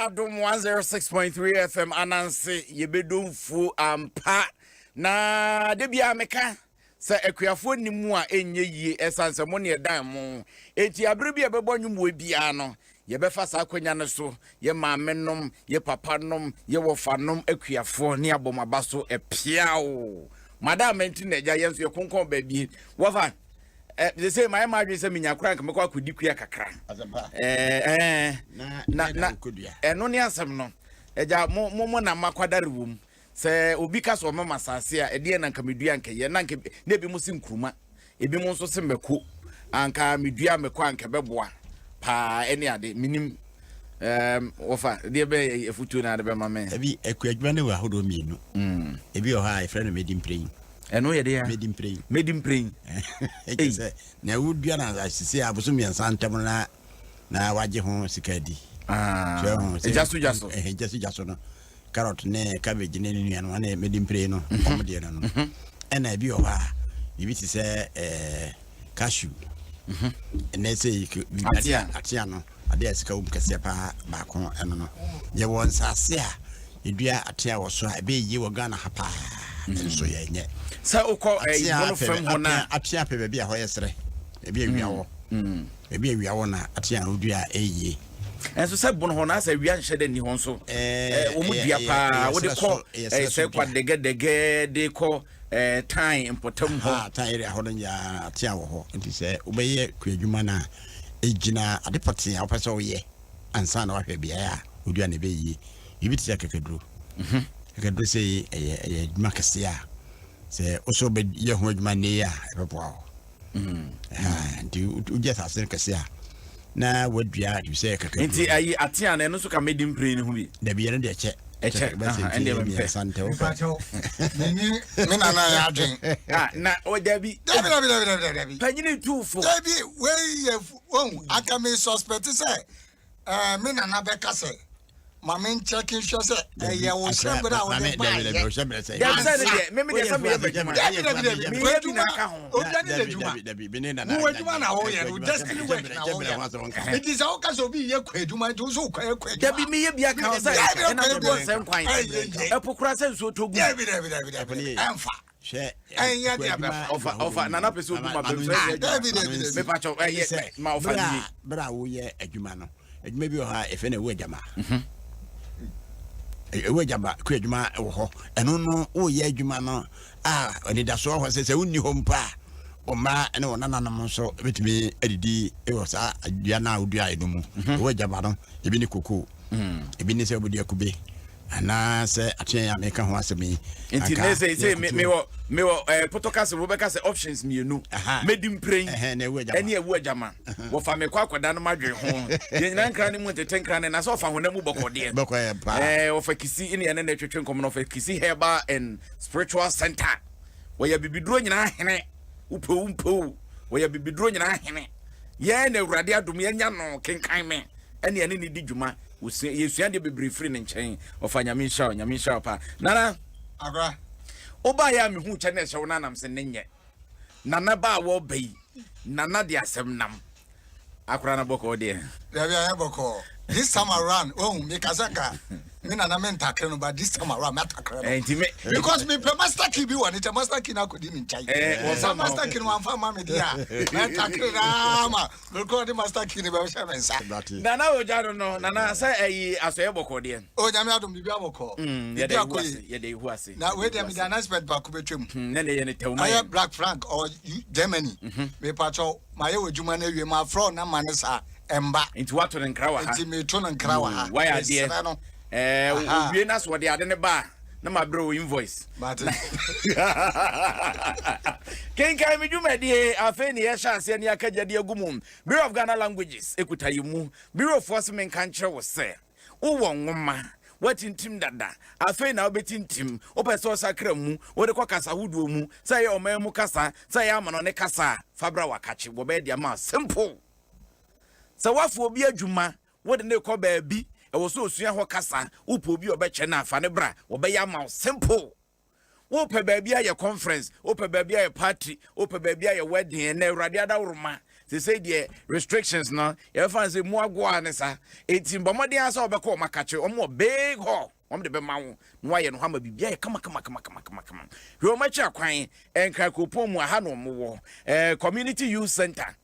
Ɛyɛ Adom 106.3 FM ananse yɛbɛdɔ mfuo ampa. Na da biara meka sɛ akuafoɔ nni mu a ɛnyɛ yie ɛsiane sɛ mo ne ɛdan mo. Enti abere bi a ɛbɛbɔ nnwom wɔ biara no, yɛbɛfa saa akwanya no so, yɛ maame nom, yɛ papa nom, yɛ wɔfa nom akuafoɔ ne abɔ mo aba so ɛpiaw. Madam nti na agya yɛn nso yɛkonkɔn baabi. Wɔfa ɛ sɛ mayɛ m'adwene sɛ menya koraa nka mɛkɔ akɔdi kua kakra. Ɛɛ na na ɛno ne asɛm no. Agya mo mo mo na makwadare wɔ mu. Sɛ obi ka sɛ ɔma asase a ɛdeɛ na nka medua nkɛyɛ na nka na ebi mo se nkuruma ebi mo nso se mako anka medua mako anka ɛbɛboa paa ɛne ade menim wɔfa deɛ bɛ afutuo na ade bɛma me. Ebi akua adwuma no wɔ ahodoɔ mmienu. Ebi wɔ hɔ a yɛfrɛ no medi mprɛn. Ɛno yɛ deɛ medi mprɛn. Medi mprɛn. Ɛkyɛ sɛ na wodua na asese abosom 3 ntam na wagye ho sika adi. Gya so gya so. Gya so gya so no. Carrot ne cabbage ne ne nua no ne medi mpire no ɔmo deɛ no no ɛna ebi wɔ hɔ a biribi te sɛ cashew ɛnɛ sɛ atea atea no adeɛ a sika wɔ mu kɛseɛ paa baako ɛno no yɛwɔ nsaase a yɛdua atea wɔ so a ɛbɛyɛ yie wɔ Ghana ha paa nso yɛnyɛ sɛ wokɔ ɛyi fam hɔ na atea pɛ baabi a hɔ yɛ serɛ baabi a awia wɔ baabi a awia wɔ na atea no wodua a ɛyɛ yie. Ɛnso sɛ bono hɔ no asɛ awia nhyɛ dɛ nni hɔ nso wɔn mu dua paa wode kɔ sɛ kwa dɛgɛdɛgɛ de kɔ tan mpɔtam hɔ. Tan area hɔ no nyinaa atea wɔ hɔ nti sɛ wobɛyɛ kuadwuma no a ɛgyina ade pɔtee a wopɛ sɛ woyɛ ansa na wahwɛ beaeɛ a wodua no ɛbɛyɛ yie. Biribi te sɛ kakaduro. Kakaduro sɛ ɛyɛ ɛyɛ adwuma kɛseɛ a sɛ wosɛ wobɛyɛ ho adwuma nnɛ yi a ɛbɛboa wo. Nti wogye asase no kɛse a na wadua sɛ kakaduro. Nti ayi atea no ɛno nso ka medi mpire no ho bi. Dabi ɛno deɛ kyɛ. Ɛkyɛ ɛndeɛ mempɛ. Me nana yɛ adwen. Na o dabi. Dabi dabi dabi dabi dabi. Panyini tu fo. Dabi wei yɛ ohun aka me suspect sɛ me nana bɛka sɛ ma me nkyɛke nhwɛ sɛ ɛyɛ wo hyɛberɛ a wode baayɛ. Dabi sɛ ne deɛ me deɛ sɛ meyɛ m'adwuma. Dabi dabi dabi. Meyɛ bi na aka ho. Obia ne n'adwuma. Wo adwuma na woyɛ no destiny work na woyɛ. Nti sɛ woka sɛ obi yɛ kɔ adwuma nti wo nso wokɔ kɔ adwuma. Dabi meyɛ bi aka ho sɛ ɛna dodoɔ nsɛ nkwan. Ɛpo kora sɛ nsuo tɔ gu. Dabi dabi dabi dabi. Ɛmfa. Hwɛ ɛnyɛ deɛ bɛfa. Ɔfa ɔfa nana pɛ sɛ obu ma bɛm sɛ ɛyɛ Dabi dabi dabi. Mepa kyɛw ɛyɛ ma ɔfa nie. Berɛ a woyɛ adwuma no adwuma bi wɔ hɔ a yɛfrɛ no ɛwu agyama. Ɛwu agyama kɔ adwuma wɔ hɔ ɛno no woyɛ adwuma no a anidasoɔ hɔ sɛ sɛ wonni hɔ mpo a wo mma ne wo nananom nso bɛtumi adidi wɔ saa dua no a woduaeɛ no mu. Ɛwu agyama no ebi ne kokoo, ebi ne sɛ wobɛdua kube anaasɛ ateɛ a meka ho asɛm yi. Nti ne sɛ sɛ mewɔ mewɔ pɔtɔ kasa wobɛka sɛ options mmienu mɛdi mprɛn ɛne ɛwu agyama wɔfa mekɔ akɔda no madwene ho yɛn nyinaa nkra ne mu ntete nkra ne na sɛ ɔfa honam mu bɔkɔ deɛ ɔfa kisi ne ɛne ne twetwe nkɔmmɔ no ɔfa kisi herbal and spiritual center wɔyɛ bibiduro nyinaa hene wopɛwu mpɛwu wɔyɛ bibiduro nyinaa hene yɛn na awurade adom yɛnya no kenkan me ɛne ɛne ne di dwuma yɛsua deɛ bebree firi ne nkyɛn ɔfa nyame nhyira wo nyame nhyira wo paa nana akora wobaeɛ a mehu kyɛ na ɛhyɛ wo no anam sɛ ne nyɛ nana ba a wɔba yi nana de asɛm nam akora no bɔkɔɔ deɛ dabi ayɛ bɔkɔɔ this time around oh me kasa nka me nana me ntakere no but this time around me atakere no nti me because me pɛ master key bi wɔ ne kyɛ master key na akɔdi ne nkyɛn wɔn sa master key no wɔamfa ma me deɛ a mɛtakere naa ma mekɔ de master key no bɛhyɛ me nsa. Nana ogya no no nana sɛ ɛyi asɔyɛ bɔkɔɔ deɛ. O nyame adom biribi abɔkɔɔ. Yɛda ihu ase yɛda ihu ase. Na wei deɛ mede announcement baako bɛtwam. Ne ne yɛ ne tɛw ma yɛn. Ɛyɛ Black Frank ɔ Germany. Mepakyɛw mayɛ wɔ adwuma no awie mafrɛ wo na ma ne saa ɛmba. Nti wato ne nkra wɔ ha. Nti meto no nkra wɔ ha. Wayɛ adeɛ. Mesrɛ no. Ɛɛ owie na so ɔde ade ne ba a na ma brɛ o invoice. Mate. Kenkan me dwumadie afei ne yɛhyɛ aseɛ ne aka gya de agu mu. Bureau of Ghana Languages ekuta yɛ mu. Bureaufoɔ se menka nkyerɛ wo sɛ wowɔ nwoma woatintim dada afei na wobɛtintim wopɛ sɛ ɔsakra mu wode kɔ kasa hodoɔ mu sɛ ɛyɛ ɔman mu kasa sɛ ɛyɛ amanɔne kasa a fa bra wakakye wɔbɛyɛ de ama simple. Sɛ woafa obi adwuma wode ne kɔ baabi ɛwɔ sɛ osua hɔ kasa wopɛ obi a ɔbɛkyɛ no afa ne bra wɔbɛyɛ ama wo simple. Wopɛ baabi ayɛ conference, wopɛ baabi ayɛ party, wopɛ baabi ayɛ wedding, ɛnɛ awurade adaworoma. Seesei deɛ restrictions no yɛbɛfa no sɛ mu agoa ne sa. Enti bɔ mmɔden ara sɛ wobɛkɔ wɔn akakye. Wɔn wɔ big hall. Wɔn de bɛma wo na wɔayɛ no hɔ ama biribi ayɛ kama kama kama kama kama kama. Hwɛ wɔn akyi akwan, Nkran kuropɔn mu aha na wɔn wɔ. Eh, Community Youth Center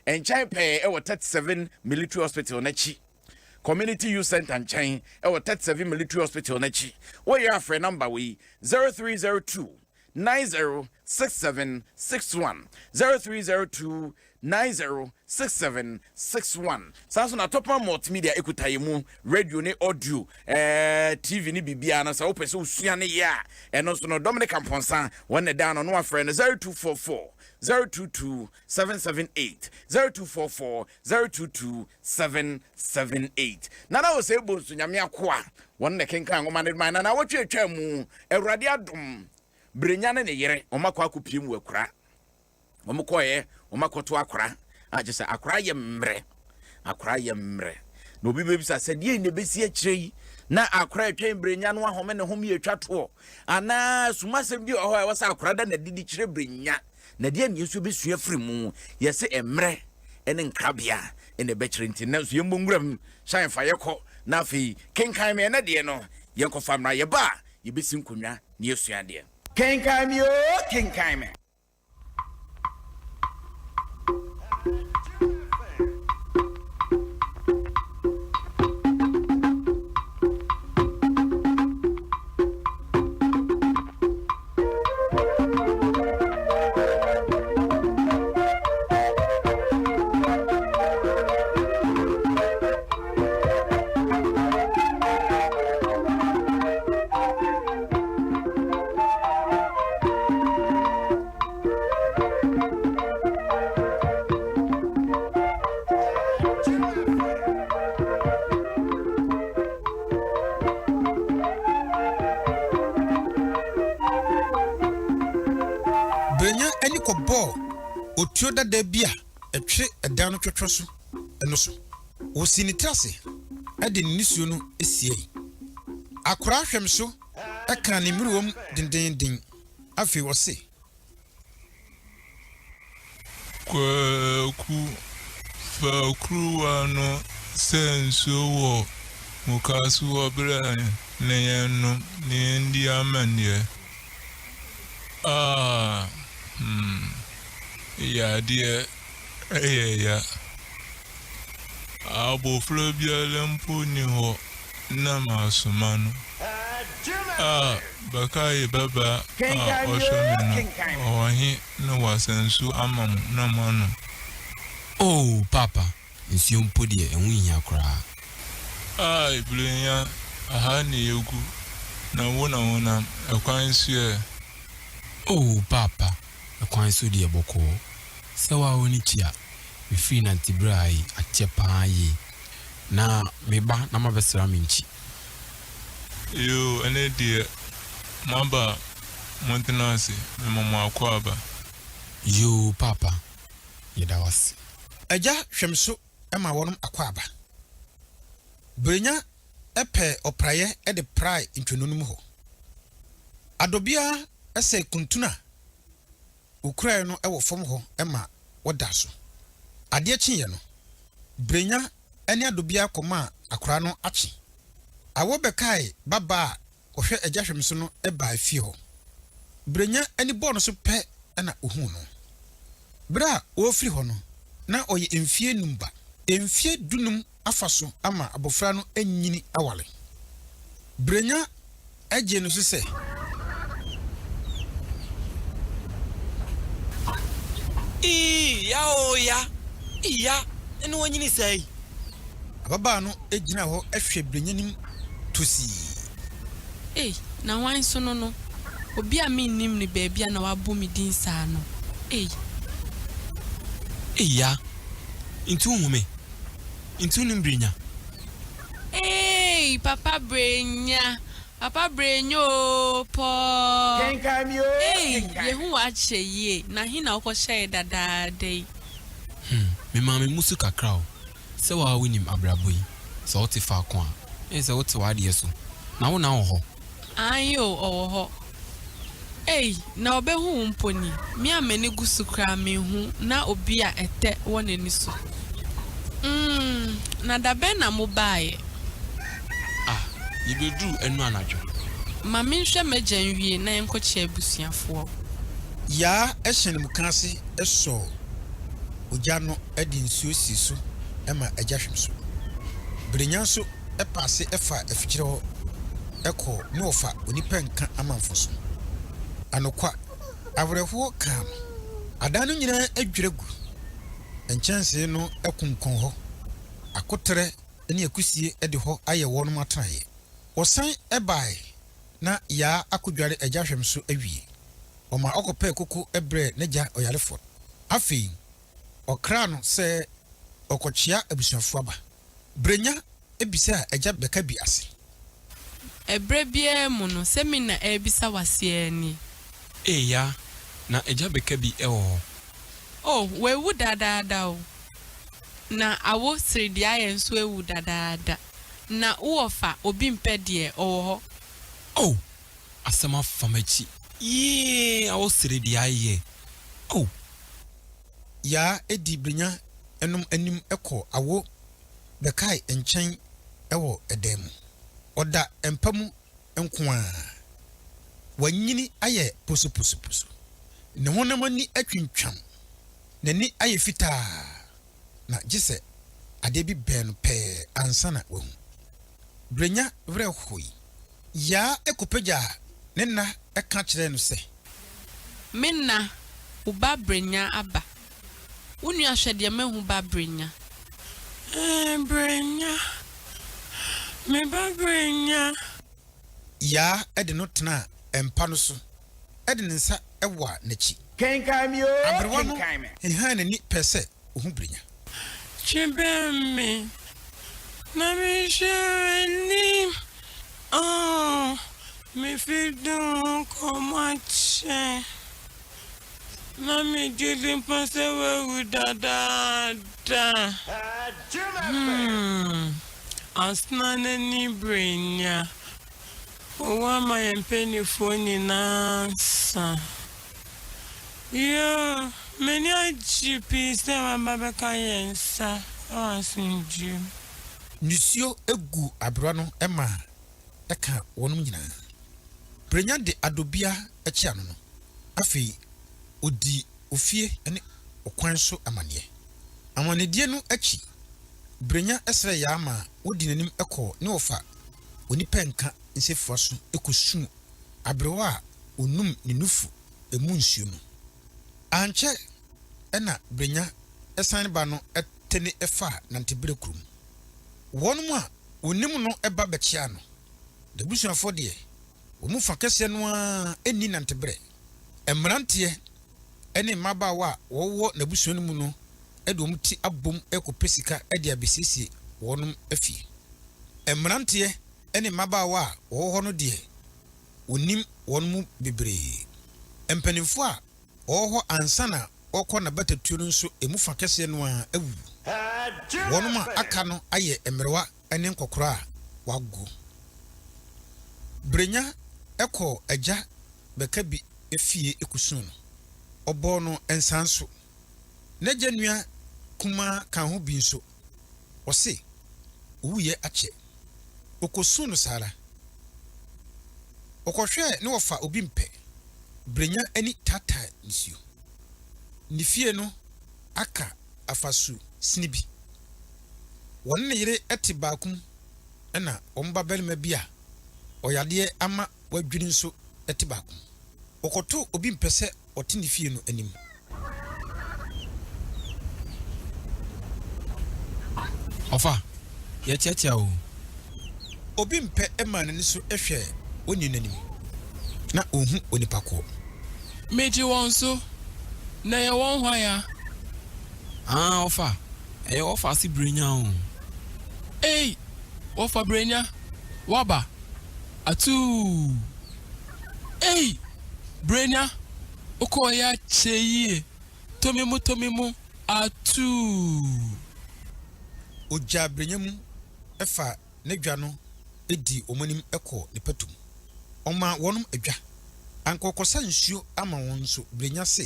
nkyɛn pɛɛ ɛwɔ 37 Military Hospital n'akyi. Community Youth Center nkyɛn ɛwɔ 37 Military Hospital n'akyi. Woyɛ afrɛ namba wei 0302 906761 0302 906761 Saa nso na Topman Multimedia ekuta yɛn mu radio ne audio, eh, TV ne biribiara no. Sɛ wopɛ sɛ wosua ne yɛ a, ɛno nso no Dominic Amponsah wɔn na ɛda ano no afrɛ no 0244 022 778 0244 022 778. Nana Osei Bonsu Nyame akoa wɔn na ɛkenkan nwoma no de mae na naawɔtwe atwa mu Awurade adom Brenya ne ne yere wɔn akɔ akɔpie mu akura. Wɔn kɔɛ, wɔn akɔto akora. A kyerɛ sɛ akora yɛ mmerɛ. Akora yɛ mmerɛ. Na obi bɛbisa sɛ deɛ na ɛbɛsi akyire yi na akora atwɛn brenya no ahome ne home atwa toɔ anaa sumasɛm bi wɔ hɔ a ɛwɔ sɛ akora da n'adidi kyerɛ brenya na deɛ ne nso bɛsua firi mu. Yɛse mmerɛ ne nkrabea na ɛbɛkyerɛ nti nnɛ nso yɛmmɔ nwuram hyɛn fa yɛkɔ na afei kenkan me ɛnɛ deɛ no yɛnkɔfa mmra yɛba a yɛbɛsi nkonnwa na yɛsua adeɛ. Kenkan me oo, kenkan me. Brenya ani kɔbɔɔ otuo dada bi a ɛtwere ɛdan no twɔtwɔ so no so. Osii ne tiri ase de ne nisuo no siei. Akoraa hwɛmso kaa ne mmerewam dendeenden. Afei ɔse. Kwaku, fa kuruwa no sɛ nsuo wɔ mukaase hɔ brɛ na yɛnnom na yɛndi amanneɛ. Ah, hmm, yadeɛ ɛyɛ ya. Abofra biara mpo nni hɔ na masoma no. A Bakaye babaa a ɔhwɛ me no, ɔwɔ he na wasa nsuo ama mo na moanom? Oh, Paapa, nsuo mpo deɛ, ɛho nhia koraa. Ai, Brenya, aha na yɛgu, na wo na wonam, ɛkwan so ɛ? Oh, Paapa, ɛkwan so deɛ bɔkɔɔ. Sɛ wo a w'ani tua. Mefiri Nantebere ha yi akyɛ paa yie. Na meba na mabɛsra me nkyi. Yoo ɛnɛ deɛ moaba a montena ase, mema mo akwaaba. Yoo paapa, yɛda wo ase. Agya hwɛ me so ma wɔnom akwaaba. Brenya pɛɛ ɔpraeɛ de prae ntwonoo no mu hɔ. Adɔbea sɛe kuntunu a wokurae no wɔ fam hɔ ma wɔdaa so. Adeɛ kyeeɛ no, Brenya ne Adobia kɔmaa akwadaa no akye. Awɔ bɛkae babaa a ɔhwɛ agya hwɛm so no baa fie hɔ. Brenya ani bɔɔ no so pɛ na ɔhuu no. Berɛ a ɔrefiri hɔ no, na ɔyɛ mfeɛ num ba. Mfeɛ dunum afa so ama abɔfra no anyini aware. Brenya gyee no so sɛ. Ii, ya oo ya, ii ya, ɛne wanyini saa yi. Ababaa no gyinaa hɔ hwɛɛ Brenya anim tosii. Ei, na hwan nso no no? Obi a mennim no baabi a na wabɔ me din saa no, ei. Ei ya, nti wohu me? Nti wonim Brenya? Eei papa brenya papa brenya oo pɔɔ Kenkan me oo Ei kenkan me. yehu wo akyɛ yie na he na wokɔhyɛɛ dadaada yi. Hmm, me maame musu kakra o. Sɛ wo ara wonim abrabɔ yi, sɛ wote faako a, ɛyɛ sɛ wote w'adeɛ so. Na wo na wɔ hɔ? Aane o, ɔwɔ hɔ. Ei, na ɔbɛhu wo mpo ni? Me a m'ani gu so koraa menhu na obi a ɛtɛ wɔ n'ani so. Umm, na da bɛn na mobaeɛ? Ah, yɛbɛduruu ɛno anadwo. Ma menhwɛ m'agya nwie na yɛnkɔkyea abusuafoɔ. Yaa hyɛn mukaase sɔɔ ogya no de nsuo sii so ma agya hwem so. Brenya nso paase faa afikyire hɔ kɔɔ ne wɔfa onipa nka amanfo so. Anokwa, awerɛhoɔ kaa no. Adan no nyinaa adwiri agu. Nkyɛnsee no konkɔn hɔ. Akoterɛ ne akusie de hɔ ayɛ wɔnom atenaeɛ. Wɔsan baeɛ na Yaa akɔdware agya hwem so awie. Ɔma ɔkɔpɛɛ koko brɛɛ n'agya ɔyarefoɔ no. Afei ɔkraa no sɛ ɔrekɔkyea abusuafoɔ aba. Brenya bisaa agya bɛka bi ase. Ɛberɛ biara mu no, sɛ me na ɛrebisa wo ase ara nie. Ee Yaa, na agya bɛka bi wɔ hɔ? Oh, wawu dadaada o. Na awo seredeayɛ nso awu dadaada. Na wo wɔfa obi mpɛ deɛ, ɔwɔ hɔ. Oh, asɛm afa m'akyi yee awo seredeayɛ, oh. Yaa di Brenya nom anim kɔ awo bɛkae nkyɛn wɔ dan mu. Ɔda mpa mu nko ara. Wanyini ayɛ posoposoposo. Ne honam ani atwintwam. N'ani ayɛ fitaa na gye sɛ adeɛ bi bɛn no pɛɛ ansa na wahu. Brenya werɛ hoe. Yaa kɔpagyaa ne nna ka kyerɛɛ no sɛ. Me nna, wo ba Brenya aba. Wo nua hwɛ deɛ mahu ba Brenya. Eeh Brenya, me ba Brenya. Yaa de no tenaa mpa no so de ne nsa waa n'akyi. Kenkan me oo, Aberewa no kenkan me. hehaa n'ani pɛɛ sɛ ohu Brenya. Twe bɛn me na menhwɛ w'anim oh Me fi du ho nkɔmmɔ akyɛ Na megye di mpo sɛ woawu dadaada Hmm Asena n'ani bere nya Owu ama yɛn mpanimfoɔ nyinaa nsa Yoo, m'ani agye pii sɛ woaba abɛka yɛn nsa wɔ asomdwoe mu. Nisuo guu aberewa no ma ɛkaa wɔnom nyinaa. Brenya de adobia kyea no no, afei ɔdii ofie ne ɔkwan so amaneɛ. Amanedie no akyi, Brenya srɛɛ Yaa maa wɔdii n'anim kɔɔ ne wɔfa Onipɛnka nsɛfua so kɔsuu aberewa a ɔnum ne nufu mu nsuo no. Ankyɛ na Brenya san ba no tene faa Nanteberɛ kurom. Wɔnom a wɔnim no ba bɛkyeaa no. N'abusuafoɔ deɛ, wɔn mu fa kɛseɛ no ara nni Nanteberɛ. Mmeranteɛ ne mmabaawa a wɔwɔ n'abusua no mu no de wɔn ti abom rekɔpɛ sika de abɛsiesie wɔnom afie. Mmeranteɛ ne mmabaawa a wɔwɔ hɔ no deɛ, wɔnnim wɔn mu bebree. Mpanimfoɔ a wɔwɔ hɔ ansa na wɔrekɔ n'abatatuo no nso emu fa kɛseɛ no ara awuwu. Wɔnom a aka no ayɛ mmerewa ne nkɔkoraa a wɔago. Brenya kɔɔ agya Bɛkabi fie kɔsuu no. Ɔbɔɔ no nsanso. N'agya nua kumaa kaa ho bi nso. Ɔse owuiɛ akyɛ. Ɔkɔsuu no saa ara. Ɔkɔhwɛɛ ne wɔfa obi mpɛ. Brenya ani taataa nisuo. Ne fie no aka afasu sini bi. Wɔne ne yere te baako mu ɛna wɔn babarima bi a ɔyadeɛ ama wadwiri nso te baako mu. Ɔkɔtoo obi mpɛ sɛ ɔte ne fie no anim. Ɔfa, yɛkyeakyea o. Obi mpɛ maa n'ani so hwɛɛ onii no anim, na onhu onipa koɔ. Megye wɔn so, na ɛyɛ wɔn hwan a? Aa ɔfa, ɛyɛ wɔfa ase brenya o. Ei, wɔfa brenya, woaba, atuu. Ei! Brenya, wokɔɔeɛ akyɛ yie, tɔ me mu tɔ me mu atuu. Ɔgyaa Brenya mu faa n'adwa no dii wɔn anim kɔɔ ne patu mu. Ɔmaa wɔnom adwa. Anka ɔkɔsa nsuo ama wɔn nso Brenya se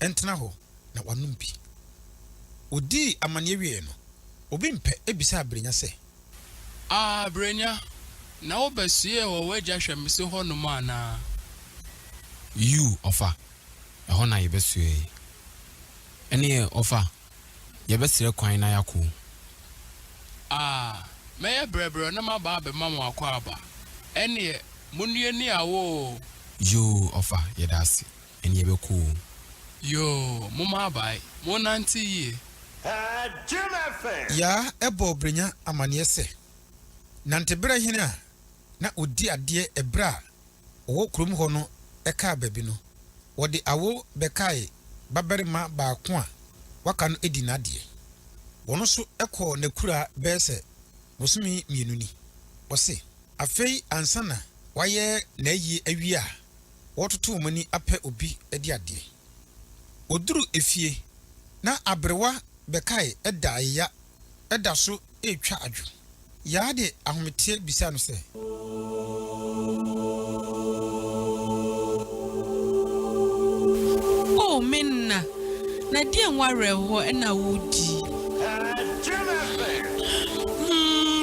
ɛntena hɔ na wanom bi. Wɔdii amaneɛ wieeɛ no, Obimpɛ bisaa Brenya sɛ. Ah, Brenya, na wobɛsoɛɛ wɔ w'agya hwɛmese hɔ nom anaa? Yiw, ɔfa, ɛhɔ na yɛbɛsoɛe. Ɛneɛ, ɔfa, yɛbɛsrɛ kwan na yɛakɔ o. Ah, mɛyɛ brɛbrɛ na maba abɛma mo akwaaba. Ɛneɛ, monnue ne awo o. Yoo, ɔfa, yɛda ase. Ɛneɛ yɛbɛkɔ o. Yoo, momma abae. Monnante yie. Yaa bɔɔ Brenya amaneɛ sɛ, Nanteberɛ hene a na ɔdi adeɛ ɛberɛ a ɔwɔ kurom hɔ no kaa baabi no, wɔde awo bɛkae babarima baako a waka no di n'adeɛ. Wɔn nso kɔɔ n'akuraa bɛyɛ sɛ bosome mmienu ni. Ɔse, afei ansa na wɔayɛ n'ayie awie a, wɔretoto wɔn ani apɛ obi adi adeɛ. Wɔduru efie na aberewa bɛkae da ayeya da so retwa adwo. Yaa de ahometeɛ bisaa no sɛ. O me nna, na deɛn w'awerɛhoɔ na woredi yi?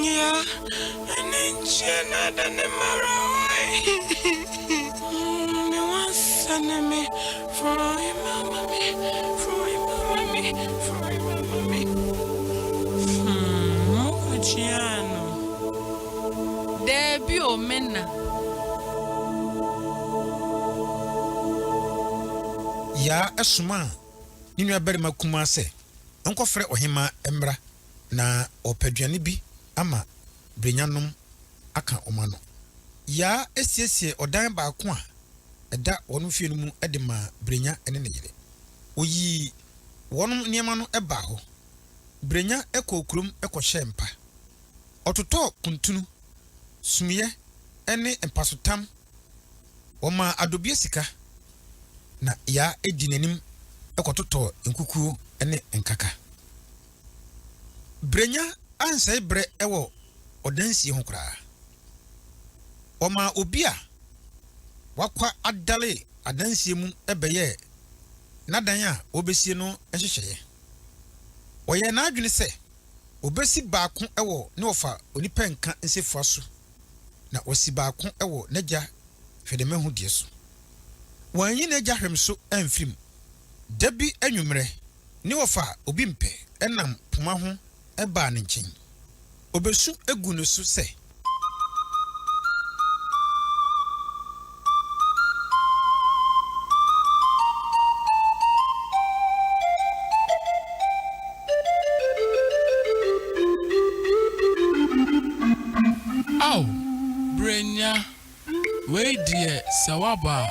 Yaa, ɛno nkyɛ na adane m'awerɛhoɔ yi. Me ho asane me, frɔe mama me, frɔe mama me, frɔe mama me. Hmm, mokɔkyeaa no? Daabi o, me na. Yaa somaa ne nuabarima kumaa sɛ ɔnkɔfrɛ ɔhemmaa mmra na ɔrepɛ aduane bi ama Brenyanom aka wɔn ano. Yaa siesiee ɔdan baako a ɛda wɔn fie no mu de maa Brenya ne ne yere. Oyii wɔn nneɛma no baa hɔ. Brenya kɔɔ kurom kɔhyɛɛ mpa. Ɔtotɔɔ kuntunu, sumiiɛ ne mpasotam. Wɔmaa Adobia sika, na Yaa dii n'anim kɔtotɔɔ nkukuo ne nkaka. Brenya ansɛe berɛ wɔ ɔdansie ho koraa. Wɔmaa obi a wakwa adale adansie mu bɛyɛɛ n'adan a ɔrebɛsie no nhyehyɛeɛ. Ɔyɛɛ n'adwene sɛ ɔbɛsi baako wɔ ne wɔfa Onipa-nka nsɛfua so na wasi baako wɔ n'agya Hwɛdɛmahu deɛ so. Wanyi n'agya Hwɛmso amfiri mu. Da bi anwummerɛ, ne wɔfa Obimpɛ nam poma ho baa ne nkyɛn. Ɔbɛsu guu ne so sɛ. Ao, Brenya, wei deɛ sɛ woaba a,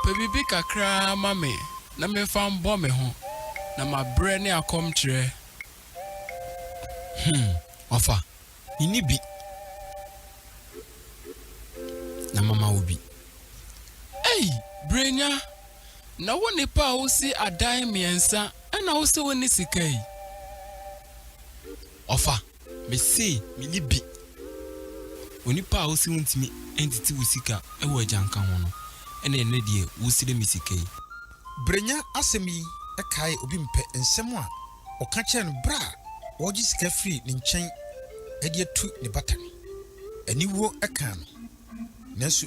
pɛ biribi kakra ma me na memfa mbɔ me ho, na mabrɛ ne akɔmkyerɛ. Hmm, ɔfa, menni bi, na mama wo bi. Ei, Brenya, na wo nipa a wosi adan mmiɛnsa ɛna wose wonni sika yi? Ɔfa, mese menni bi. Onipa a wose wontumi ntete wo sika wɔ agyanka ho no, ɛna ɛnnɛ deɛ wosrɛ me sika yi. Brenya asɛm yi kaee Obimpɛ nsɛm a ɔka kyerɛɛ no berɛ a wɔregye sika firi ne nkyɛn de atu ne bata no. Aniwuo kaa no, nanso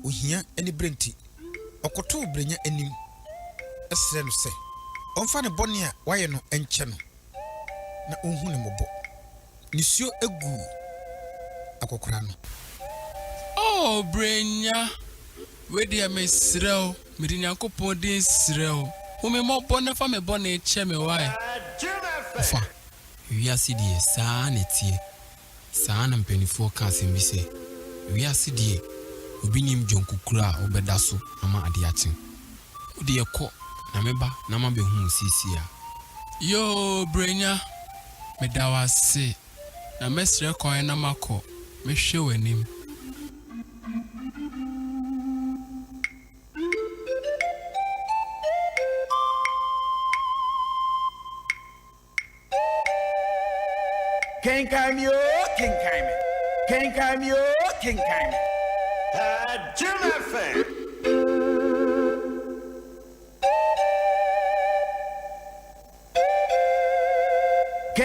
ohia anibere nti, ɔkotoo Brenya anim srɛɛ no sɛ ɔmfa ne bɔne a wayɛ no nkyɛ no na ɔnhu no mmɔbɔ. Nisuo guu akɔkoraa no. Oh Brenya, wei deɛ mesrɛ wo, mede Nyankopɔn din srɛ wo, hu me mmɔbɔ na fa me bɔne kyɛ me wae. Ɔfa, wiase deɛ saa na ɛteɛ. Saa ara na mpanimfoɔ ka asɛm bi sɛ, Wiase deɛ, obi nnim dwonku kuro a wobɛda so ama adeɛ akye. Wo deɛ kɔ na mɛba na mabɛhu wo seesei ara. Yoo Brenya, meda wo ase, na mɛsrɛ kwan na makɔ, mɛhwɛ w'anim. Kenkan me oo, kenkan me. Kenkan me oo, kenkan me. Jim FM.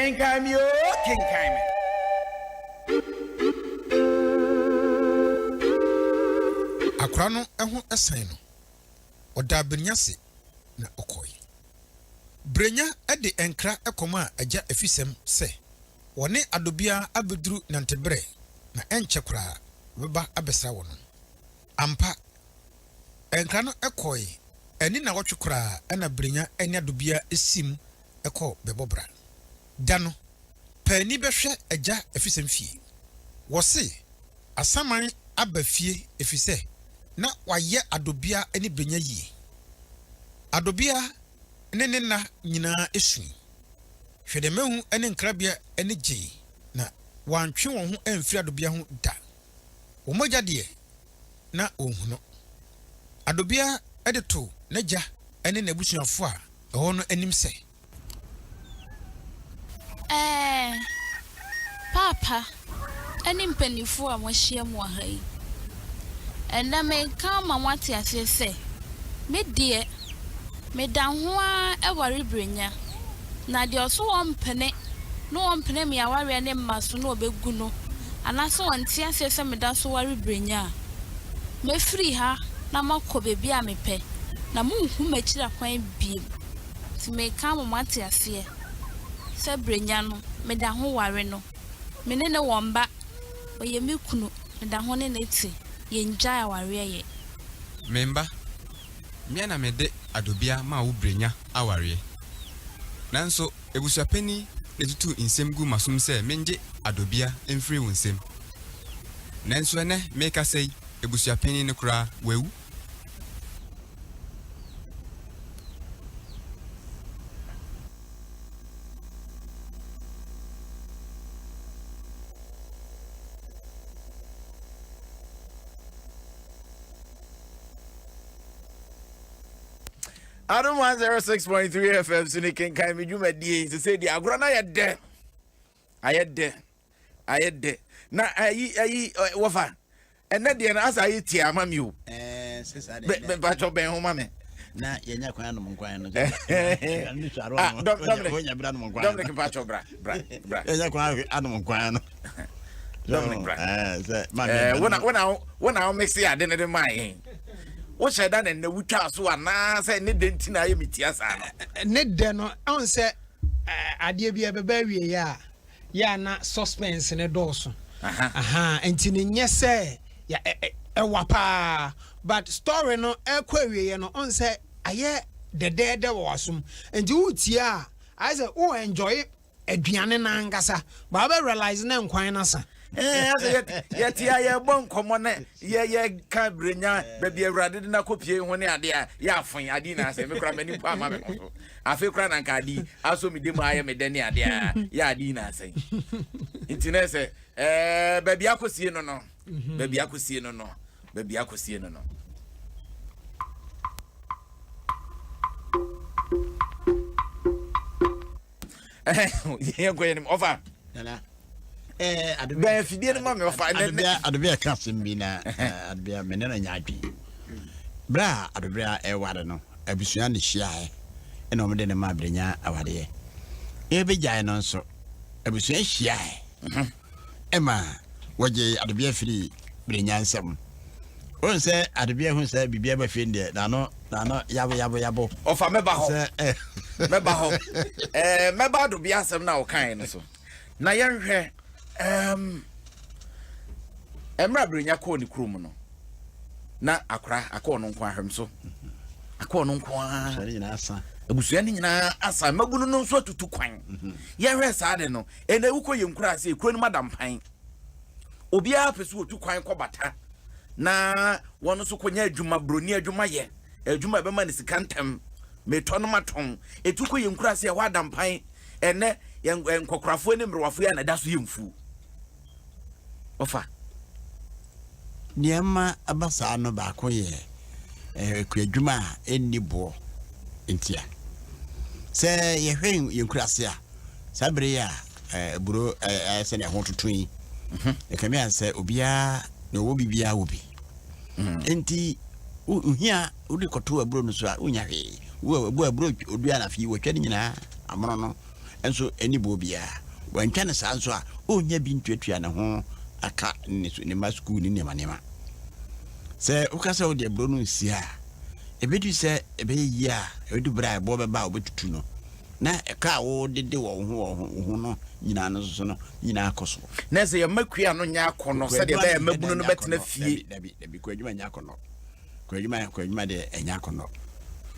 Kenkan me oo, kenkan me. Akora no ho san no, ɔdaa Brenya ase na ɔkɔe. Brenya de nkra kɔmaa Agya Afisɛm sɛ wɔne Adobia abeduru Nanteberɛ na ɛnkyɛ koraa wɔbɛba abɛsra wɔn. Ampa, nkra no kɔe anni nnawɔtwe koraa na Brenya ne Adobia siim kɔɔ bɛbɔ bra. Da no, paani bɛhwɛ Agya Afisɛm fie. Wɔse Asaman aba fie efisɛ na wayɛ Adobia ne Brenya yie. Adobia ne ne nna nyinaa sui. Hwɛdɛmahu ne Nkrabea ani gyei na wɔantwe wɔn ho amfiri Adobia ho da. Wɔn agya deɛ, na wɔnhu no. Adobia de too n'agya ne n'abusuafo a ɛwɔ hɔ no anim sɛ. Ɛɛ, Paapa ne mpanimfoɔ a moahyiam wɔ ha yi, ɛnnɛ mereka ama moate aseɛ sɛ, me deɛ, meda ho ara ware Brenya, na deɛ ɔso ɔmpene na ɔmpene me awareɛ no mma so na ɔbɛgu no, anaasɛ ɔnte aseɛ sɛ meda so ware Brenya a, mɛfiri ha na makɔ baabi a mepɛ, na monhu m'akyiri akwan bio. Nti mereka ama moate aseɛ sɛ Brenya no, meda ho ware no. Me ne no wɔ mma, ɔyɛ me kunu, meda ho ne no te, yɛngyae awareɛ yɛ. Me mma, me ara na mede Adobea maa wo Brenya awareɛ. Nanso abusuapanin na ɛtutuu nsɛm guu m'asom sɛ mengye Adobea mfiri wo nsam. Nanso ɛnnɛ merekasa yi, abusuapanin no koraa, wawu. Adom 106.3 FM so ne kenkan me dwumadie sɛ sɛ di agorɔ no ayɛ dɛ ayɛ dɛ ayɛ dɛ na ayi ayi wɔfa ɛnɛ deɛ no asa ayɛ tia ama mi o mpatwɔ bɛn ho ma me na yɛnya kwan anom nkwan no ah, Dominic mpatwɔ bra bra bra yɛnya kwan anom nkwan no Dominic bra wona wona wona wo mix ade no de maa yɛn wohyɛ da na nnɛ wotwaa so anaasɛ ne dɛ nti na ayɛ me tia saa no ne dɛ no ɔn sɛ adeɛ bi ɛbɛba awieɛ a yɛ a na suspense no dɔɔso ahaa nti no nyɛ sɛ ɛwa paa but story no ɛkɔ awieɛ no ɔn sɛ ayɛ dɛdɛɛdɛ wɔ w'asom nti wotie a ayɛ sɛ wo enjoy aduane no ankasa but wobɛ realize na nkwan no asa. Eh, asɛ yɛte a yɛbɔ nkɔmmɔ na yɛka berɛnya baabi awurade de no akɔpie ho ne adeɛ a yɛafoe ade nyinaa sɛ mekora m'ani mpo ama me ho so Afei koraa na nka ade yi asɔ me dam ayɛ me dɛ ne adeɛ a yɛ ade yi na asɛn. Nti na sɛ ɛɛ baabi akɔsie no no mhm. baabi akɔsie no no baabi akɔsie no no. Yɛn kɔ yɛn nim ɔfa. Nana. Eh, bɛn afidie no ma me ɔfa. Adobea adobea ka asɛm bi na adobea me ne no nya adwene. Berɛ a adobea ɛware no abusua no hyiaeɛ ɛna wɔde no maa Brenya awareɛ. Yɛbɛgyae no nso abusua hyiaeɛ ɛma wɔgye adobea firi Brenya nsam. Wohu sɛ adobea hu sɛ biribi aba fie no deɛ n'ano n'ano yabo yabo yabo. Ɔfa mɛba hɔ mɛba hɔ ɛɛ mɛba adobea asɛm no a ɔkaeɛ no so. Na yɛnhwɛ, um, mmerɛ a Brenya kɔɔ ne kurom no, na akora akɔ ɔno nko ahwɛm so. Akɔ ɔno nko ara. Abusua no nyinaa asa. Mmabunu no nso atutu kwan. Mhm. Yɛhwɛ saa de no, ɛnna wokɔ yɛn nkura ase, kuro no mu adampan. Obiara pɛ so otu kwan kɔ bata na wɔn nso kɔnya adwuma, buroni adwuma yɛ, adwuma ɛbɛma no sika ntɛm. Metɔ no matɔn. Etu kɔ yɛn nkura ase ɛhɔ adampan. Ɛnnɛ, yɛn nkɔkorafoɔ ne mmerewafoɔ yi a na ɛda so yɛ mfuo. Ɔfa. Nea ɛma ɛba saa no baako yɛ kuadwuma a ɛnni boɔ ntia. Sɛ yɛhwɛ yɛn nkuraase a, saa bere yi a aburo ayɛ sɛ nea ɛho toto yi, ɛkame ayɛ sɛ obiara na ɔwɔ biribiara wɔ bi. Enti wohia wode kɔto aburo no so a, wonnya hwee. Wo aburo odua na afei wɔtwa ne nyinaa amono no. nso ɛnni boɔ biara. Wantwa no saa nso a, ɔnnya bi ntuatua ne ho aka ne ne mma sukuu ne nneɛma nneɛma. Sɛ woka sɛ wode aburo no nsi a, ɛbɛdu sɛ ɛbɛyɛ yie a, ɛbɛdu berɛ a ɛboɔ bɛba a wobɛtutu no, na ɛka a wodede wɔ wo ho wɔ wo ho no nyinaa no nso so no nyinaa kɔ so. Na sɛ yɛma kua no nyɛ akɔnnɔ sɛdeɛ ɛbɛyɛ mmabunu no bɛtena fie. Dabi, dabi, kuadwuma nyɛ akɔnnɔ. Kuadwuma, kuadwuma deɛ ɛnyɛ akɔnnɔ.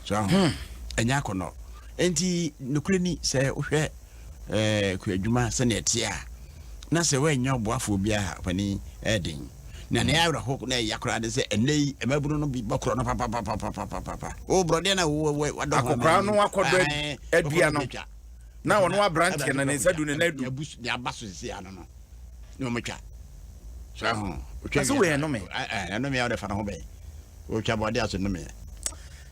So aho, hmm. ɛnyɛ akɔnnɔ. Enti nokorɛ ni sɛ wohwɛ ɛɛ kuadwuma sɛdeɛ ɛteɛ a, na sɛ woannya ɔboafoɔ biara a, ɔpanin ɛyɛ den. Na nea awerɛho na ɛya koraa ne sɛ ɛnnɛ yi mmabunu no bi bɔ korɔ no papapapapapapa. O borɔdeɛ na wo wo wadɔ ho. Akɔkoraa no akɔdɔ adua no na ɔno aberanteɛ no ne nsa du ne nan du. Nea aba so sisi ano no na wɔn atwa. So aho. Otwa wia. Ɛsɛ ɛnome. Ɛnome a wɔde fa ne ho bɛn. Otwa bɔde aso nome.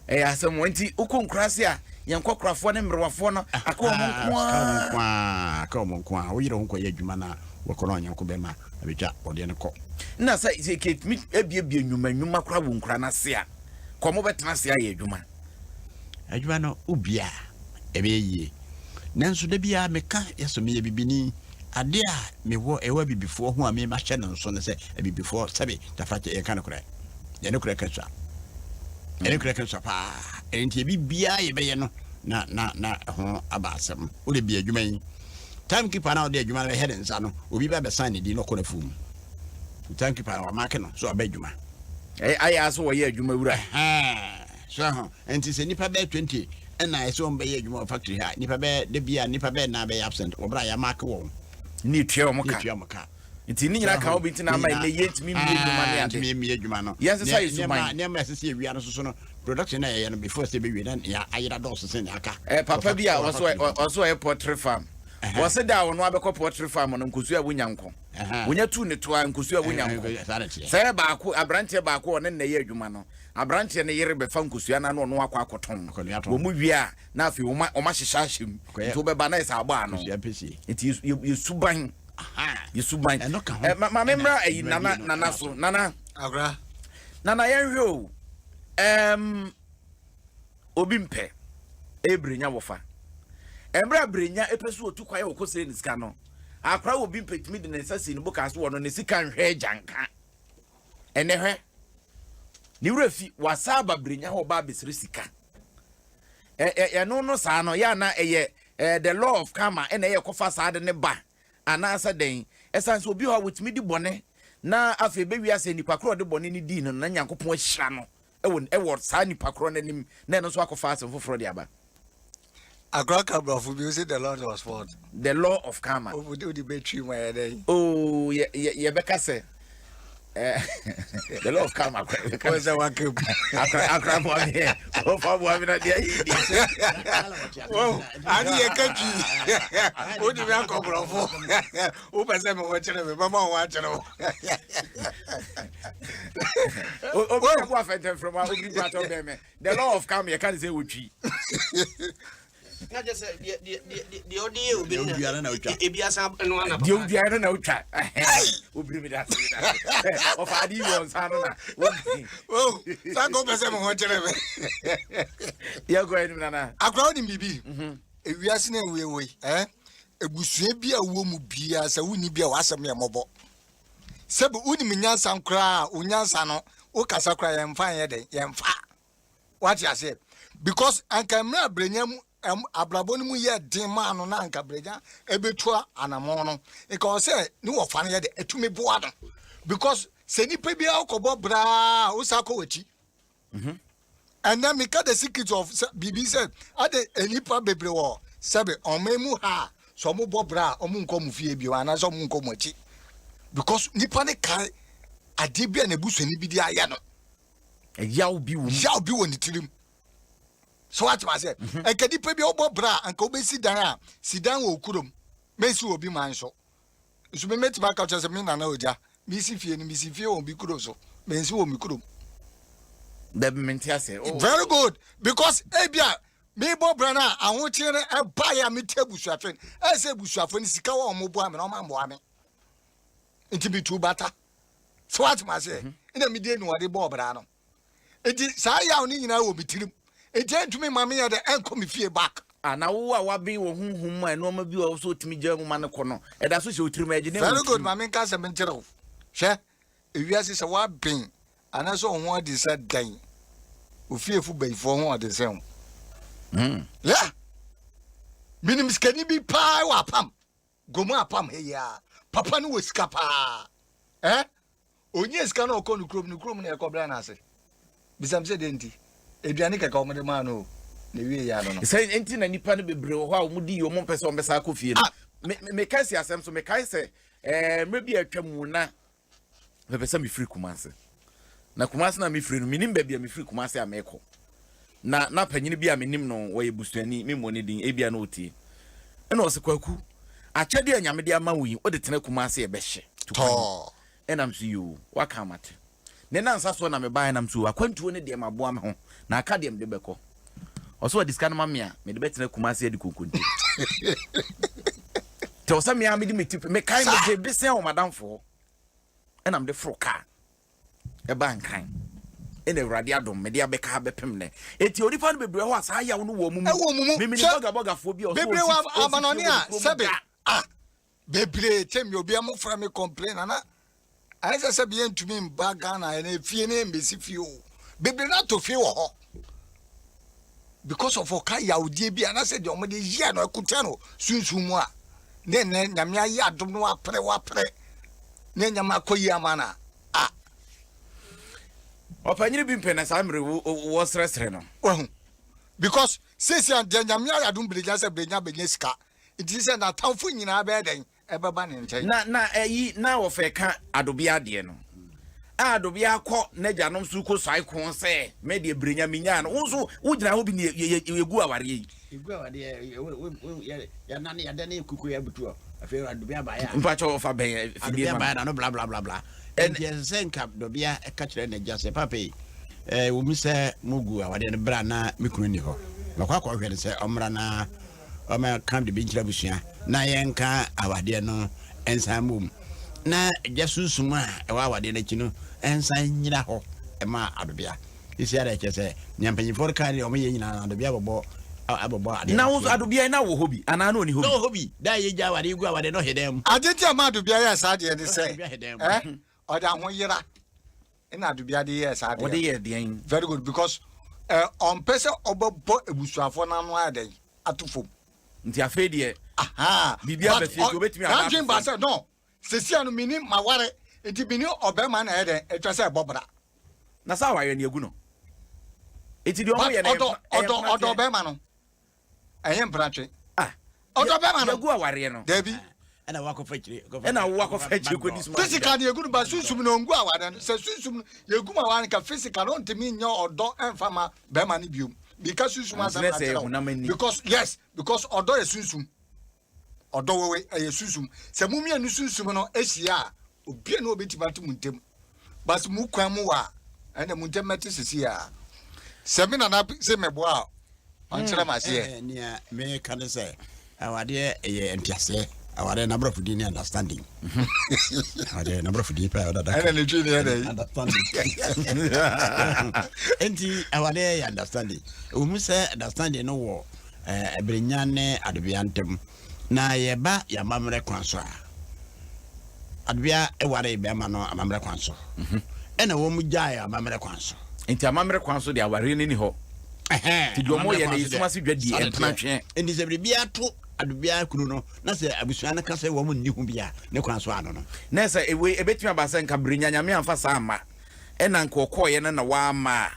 Ɛyɛ asɛm wɔn nti wokɔ nkuraase a yɛn nkɔkorafoɔ ne mmerewafoɔ no aka wɔn nko ara. Aka wɔn nko ara aka wɔn nko ara woyere ho kɔyɛ adwuma na wɔkɔ na ɔnyɛnko bɛma abɛtwa ɔdeɛ no kɔ. Na sɛ sɛ kɛtumi abiebie nnwuma nnwuma koraa wɔ nkura no ase a kɔ mo bɛtena ase ayɛ adwuma. Adwuma no wobie a ɛbɛyɛ yie nanso da biara meka yɛ so meyɛ bibini adeɛ a mewɔ ɛwɔ abibifoɔ ho a me mahyɛ no nso ne sɛ abibifoɔ sɛbe tafrakyɛ yɛnka nokorɛ. Yɛne korɛ ka sua. Yɛne korɛ ka sua paa. Ɛno nti ebi biara yɛbɛyɛ no na na na ɛho aba asɛm. Wode bi adwuma yi. Time keeper na ɔde adwuma no bɛhyɛ ne nsa no, obi ba bɛsan ne din na ɔkɔ n'afuo mu. Time keeper no wamake no so aba adwuma. Ayɛ aso wɔyɛ adwuma wura. So ho. Nti sɛ nipa bɛyɛ 20 ɛna ɛsɛ wɔn bɛyɛ adwuma wɔ factory ha, nipa bɛyɛ da bi a nipa bɛyɛ nan bɛyɛ absent wɔ bere a yɛamake wɔn. Ne etua wɔn ka. Ne etua wɔn ka. Nti ne nyinaa ka ho bi nti na ama ɛnɛ yɛntumi mmie nnwuma ne ade. Yɛntumi mmie adwuma no. Yɛnsesa yɛ suban. Nneɛma a ɛsɛ sɛ yɛwia no soso no, production na yɛyɛ no before sɛ yɛbɛwie na nea ayera dɔɔso sen nea aka. Eh, papa bi a ɔso ɔso ɔyɛ poultry farm. Wɔse da a ɔno abɛkɔ poultry farm no nkosua a wonya nko. Wonya tu ne toa nkosua a wonya nko. Sɛ baako aberanteɛ baako ɔne nnɛ yɛ adwuma no, aberanteɛ no yere bɛfa nkosua no ano ɔno akɔ akɔtɔn. Wɔn mu wie a na afei wɔn ahyehyɛ ahyɛ mu. Nti wobɛba na ɛsɛ abɔ ano. Nti yɛ suban. yɛ suban ɛno ka ho eh, ma maame mmra ayi nana nana so nana agora nana yɛnhwɛ o ɛɛm obi mpɛ ɛyɛ brenya wɔfa ɛmmerɛ a brenya ɛpɛ so otu kwan ɔkɔ sɛ ne sika no akora obi mpɛ tumi de ne nsa si ne bo kaa so wɔ no ne sika nhwɛ agyanka ɛnɛ hwɛ ne werɛ fi wasa aba brenya hɔ ɔba abɛsrɛ sika ɛno no saa no yɛ ana ɛyɛ Ɛyɛ the law of karma na ɛyɛ kɔfa saa ade no ba anaasɛ dɛn? Ɛsiane sɛ obi wɔ hɔ a wɔtumi di bɔne na afei ɛbɛwie asɛ nipa korɔ a ɔde bɔne no dii no no na Nyankopɔn ahyira no wɔ wɔ saa nipa korɔ no anim na ɛno nso akɔfa asɛm foforɔ de aba. Akora ka brɔfo bi ose the Lord was what? The law of karma. Wode bɛtwi mu ayɛ dɛn? Oh, yɛ yɛ yɛbɛka sɛ Eh, the law of karma. Wọ́n sẹ́ wá kéwù. Akra akra bọ̀ mi ẹ̀ ọ̀fà bọ̀ mi náà di ayé di. Wọ́n adi yẹ kẹ́tì o di mi akọ bọ̀rọ̀fọ̀ o pẹ̀ sẹ́ mi wọ́n kyerẹ́ mi bẹ́ẹ̀ ma wọ́n akyerẹ́ o. Obi yẹ bu afẹntẹn fúnra ma obi bu atọ bẹ́ẹ̀ mẹ́ the law of karma yẹ ká ní sẹ́ wọ́n twi. Na kyerɛ sɛ deɛ deɛ deɛ deɛ ɔde yɛ obi no na ebi asan ɛno ana papa. Deɛ odua no na otwa. Obiri mi da se mi da se. Ɔfa adi wɔ nsa no na. O saa ko pɛ sɛ mo ho kyerɛ me. Yɛ kɔ anim nana. Akora wonim biribi? Mhm. Ewiase na ewie wɔ yi eh ebusua bi a wɔ mu biara sɛ wonni bi a w'asɛm yɛ mmɔbɔ. Sɛbi wonim nyansa koraa a wo nyansa no wokasa koraa yɛmfa nyɛ dɛn yɛmfa. Wate aseɛ? Because anka mmerɛ a Brenya mu ɛm abrabɔ no mu yɛ den maa no na anka Brenya ɛbɛtu anamɔn no, nka ɔwɔ sɛ ne wɔfa no yɛ dɛ ɛtumi boa no. Because sɛ nipa biara wokɔbɔ braa a wosan kɔ w'akyi. Mhm. Ɛnɛ meka the secret of sɛ biribi sɛ ade nnipa bebree wɔ sɛbe ɔman mu ha a sɛ ɔmo bɔ bra a ɔmo nkɔ ɔmo fie bio anaasɛ ɔmo nkɔ ɔmo akyi because nipa ne kae adeɛ bi a n'abusuani bi de ayɛ no. Ɛyaw bi wɔ mu. Yaw bi wɔ ne tirim. So wate ma sɛ mhm. nka nipa bi ɔbɔ bra a nka wobɛsi dan a si dan wɔ okurom mɛsi wɔ obi man so nso me mɛtumi aka kyerɛ sɛ me nana ogya mesi fie no mesi fie wɔ obi kuro so mɛnsi wɔ me kurom. Dabi mente ase. Oh. Very good because ebi a mebɔ bra no a ahokyere no ɛbaeɛ a mete abusuafo no ɛyɛ sɛ abusuafo no sika wɔ wɔn boa me na wɔn amboa me nti metu bata. So wate ma aseɛ? Mhm. Ɛna mede anuɔde bɔɔ bra no. Nti saa yaw no nyinaa wɔ me tirim. Nti ɛntumi ma meyɛ dɛ ɛnkɔ me fie back. Ah, na wo a waben wɔ honhom mu a nneɛma bi wɔ hɔ sɛ otumi gyaa mu ma no kɔ no, ɛda so hyɛ wo tirim, ɛgye dɛn wɔ Very wo good, tirim? ma menka asɛm nkyerɛ wo. Hwɛ, ewiase sɛ woaben anaasɛ wo ho adi sɛ dɛn, ofiefo bayifoɔ ho ɔde sɛn wo. Yeah! Menim sikani bi paa wɔ apam, Gomu apam ha yi ara. Papa no wɔ sika paa. Eh? Ɔnyaa sika na ɔkɔ ne kurom, ne kurom na ɛkɔbrɛ no ase. Bisa me sɛ deɛ nti? Aduane kɛkɛ wɔde maa no o, na ɛwie yɛ ano no. Sɛ nti na nnipa no bebree wɔ hɔ a wɔn di yie, wɔn mpɛ sɛ wɔn bɛsan akɔ fie no. Ah! Me, me, meka si asɛm so, mekae sɛ ɛɛ mmerɛ bi a atwa mu na mepɛ sɛ mefiri Kumase. Na Kumase na mefiri no, menim baabi a mefiri Kumase a mekɔ. Na na panyin bi a menim no, wɔyɛ busuani, memmɔ ne din, ebia na ɔtie. Ɛna ɔse, Kwaku, akyɛdeɛ a Nyame de ama wo yi, wode tena Kumase a ɛbɛhye. Tu kwan. Tɔɔ. Ɛna mese, Yoo, woaka mate. Ne nnansa soɔ na mebaeɛ na mese, Oo, akwantuo no deɛ maboa me ho, na aka deɛ mede bɛkɔ. Ɔse ɔde sika no ma me a, mede bɛtena Kumasi adi konkonte. Nti ɛwɔ sɛ me ara mede me ti, mekae mede besea wɔ m'adamfo hɔ, ɛna mede foro kaa ɛbaa Nkran, ɛna Awurade adom mede abɛka ha bɛpem nnɛ. Enti onipa no bebree hɔ a saa yaw no wɔ wɔn mu. Ɛwɔ wɔn mu. Memene Hwɛ, bɔgabɔgafoɔ bi a ɔse bebree ɔnsi wɔ ɔnsi fie amanɔne wɔ ne a kurom sɛbe, da. ah, bebree tɛm bi obi mo frɛ me complain nana ayɛ sɛ sɛbi yɛntumi mba Ghana ɛna efie ne mbɛsi fie o bebree na atɔ fie wɔ hɔ because of ɔka yawdie bi anaasɛ deɛ wɔde yɛ no ɛkuta no sunsun mu a ne nnɛ nyame ayɛ adom no wapere wapere ne nyame akɔ yi ama na a Ɔpanyini bi mpɛ na saa mmere wɔsrɛsrɛ no. Wahu because seesia deɛ nyame ayɛ adom brenya sɛ brenya bɛnya sika Nti sɛ n'atamfo nyinaa bɛyɛ dɛn? Ɛbɛba ne nkyɛn. Na na ɛyi na wɔfɛ ka adobea deɛ no a adobea kɔ n'agyanom so kɔ suae ko sɛ mɛ deɛ brenya menyaa no wo nso wogyina hɔ bi ne yɛgu awareɛ yi. Yɛgu awareɛ yɛnane yɛdane kuku yɛbutu hɔ afei adobea baeɛ a mpakyɛ wɔfa bɛn fidie adobea baeɛ na no bla bla bla bla ɛnti ɛsɛ sɛ nka dɔbea ɛka kyerɛ n'agya sɛ papa yi ɛwɔ mu sɛ mogu awareɛ no berɛ a na me kunu nni hɔ mɛkɔ akɔhwɛ no sɛ ɔmmra na Ɔma ka biribi nkyerɛ abusua na yɛnka awadeɛ no nsan mmom na gya sunsum a ɛwɔ awadeɛ no akyi no nsan nnyina hɔ ma adobea. Sisi ara ɛkyerɛ sɛ nea mpanyinfoɔ no kaa ne deɛ wɔyɛ nyinaa no adobea bɛbɔ abɛbɔ adeɛ Na wo nso adobea na wɔ hɔ bi anaa na ɔni hɔ bi? Na ɔwɔ hɔ bi. Da a yɛgya awadeɛ gu awadeɛ no ɔhe dan mu. Ade nti a ɛma adobea yɛɛ saa deɛ ne sɛ, Adobea he dan mu. eh, ɔde ahoyera ɛna adobea de yɛɛ saa deɛ. Ɔde yɛɛ deɛn? Very good because eh, ɔmpɛ sɛ ɔbɛbɔ abusuafoɔ no ano ayɛ dɛn ato fam. Nti afei deɛ Aha. biribi aba fie nti obɛtumi aba ato N'adwene ba fam. sɛ no sesia no meni maware nti meni ɔbɛrima na ɛyɛ dɛn atwa sɛ ɛbɔ bra. Na saa awareɛ no yɛgu no. Nti deɛ ɔmo But yɛ no ɛyɛ ɔdɔ ɛyɛ ɔdɔ ɔdɔ mprateɛ. ɔbɛrima no. Ɛnyɛ mpratwe. Ah. Ɔdɔ bɛma no. Yɛgu awareɛ no. Dabi. Ɛna wakɔfa akyire. Ɛna wakɔfa akyire kɔdi suma. Physical no yɛgu no ba sunsum no ɔngu awareɛ no. Sɛ sunsum no yɛgu ma awareɛ no ka physical no ɔntumi nyɛ ɔdɔ ɛmfa ma bɛrima no biom. Meka sunsum asɛm na kyerɛ wo. Because yes because ɔdɔ yɛ sunsum. Ɔdɔ wewe ɛyɛ sunsum. Sɛ mo mmienu sunsum no ahyia a obia ne obɛtumi ate mo ntem. But mo kwan mu wa a ɛnna mo ntem mɛte sisi a. Sɛ me nana se mɛboa a ɔnkyerɛ me aseɛ. Hmm, nea meka ne sɛ awadeɛ ɛyɛ nteaseɛ. Awadeɛ n'aborɔfo din ne understanding. Awadeɛ n'aborɔfo din paa ɔdada. Ɛna ne twi ne yɛ dɛ. Understanding. Nti awadeɛ yɛ understanding. Ɛwɔ mu sɛ understanding no wɔ Ɛberenya ne Adobea ntam. Na yɛba yɛn amammerɛ kwan so a, Adobea waree bɛrima no amammerɛ kwan so, ɛna wɔn gyaee amammerɛ kwan so. Nti amammerɛ kwan so deɛ awareɛ no ni hɔ. Nti deɛ wɔn yɛ no yɛ sum ase dwa die, mpena tweɛ. Nti sɛ biribi ato Adobea kunu no na sɛ abusua no ka sɛ wɔn nni ho bi a, ne kwan so ano no. Na sɛ wei ɛbɛtumi aba sɛ nka Berenya Nyame amfa saa amma, ɛna nka ɔkɔeɛ no na wamma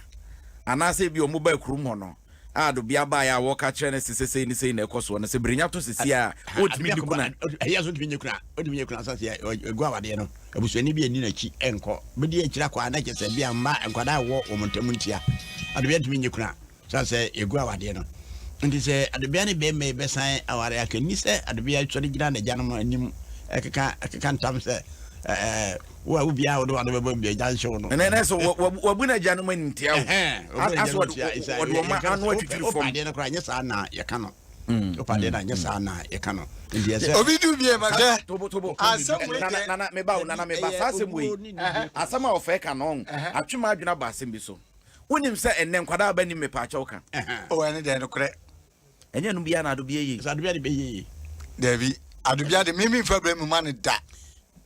a, anaasɛ ebi wɔn baa kurom hɔ no, a Adobea baeɛ a wɔka kyerɛ no se sɛ sei ne sei na ɛkɔ soɔ no, sɛ Brenya to sesie a, ɔntumi nni kuna. Ɛyɛ so ntumi nyɛ kuna, ɔntumi nyɛ kuna sɛ ɛgu awadeɛ no, abusuani bi anni n'akyi nkɔ, bɛdi akyiri akɔ a na kyerɛ sɛ bia mma nkwadaa a ɛwɔ wɔn ntam ntia. Adobea ntumi nyɛ kuna sane sɛ ɛgu awadeɛ no. Nti sɛ Adobea ne bɛrima yi bɛsan aware a, kɛnni sɛ Adobea sɔre gyina n'agyanom anim ɛkeka ɛkeka ntam sɛ ɛɛ Wo a wo biara wode w'ano bɛbɔ mu deɛ, gya nhye wo no. Ɛnɛ nɛ sɛ wabu n'agyanom animtia o. Asɛ ɔde wɔn ano atwitwiri fam. Wopa adeɛ no koraa nyɛ saa na yɛka no. Wopa adeɛ no a nyɛ saa na yɛka no. Nti ɛsɛ. Obi du bie ma hwɛ. Tobo tobo. Asɛm wei deɛ. Nana meba o nana meba saa asɛm wei. Asɛm a ɔfɛ ka no ɔn. Atwe m'adwene aba asɛm bi so. Wonim sɛ ɛnɛ nkwadaa aba nim mepaakyɛw ka. O ɛne deɛ nokorɛ. Ɛnyɛ ɛno biara na adobea ye. Sɛ adobea de bɛyɛ ye. Dabi, adobea de, me memfa brɛ me ma no da.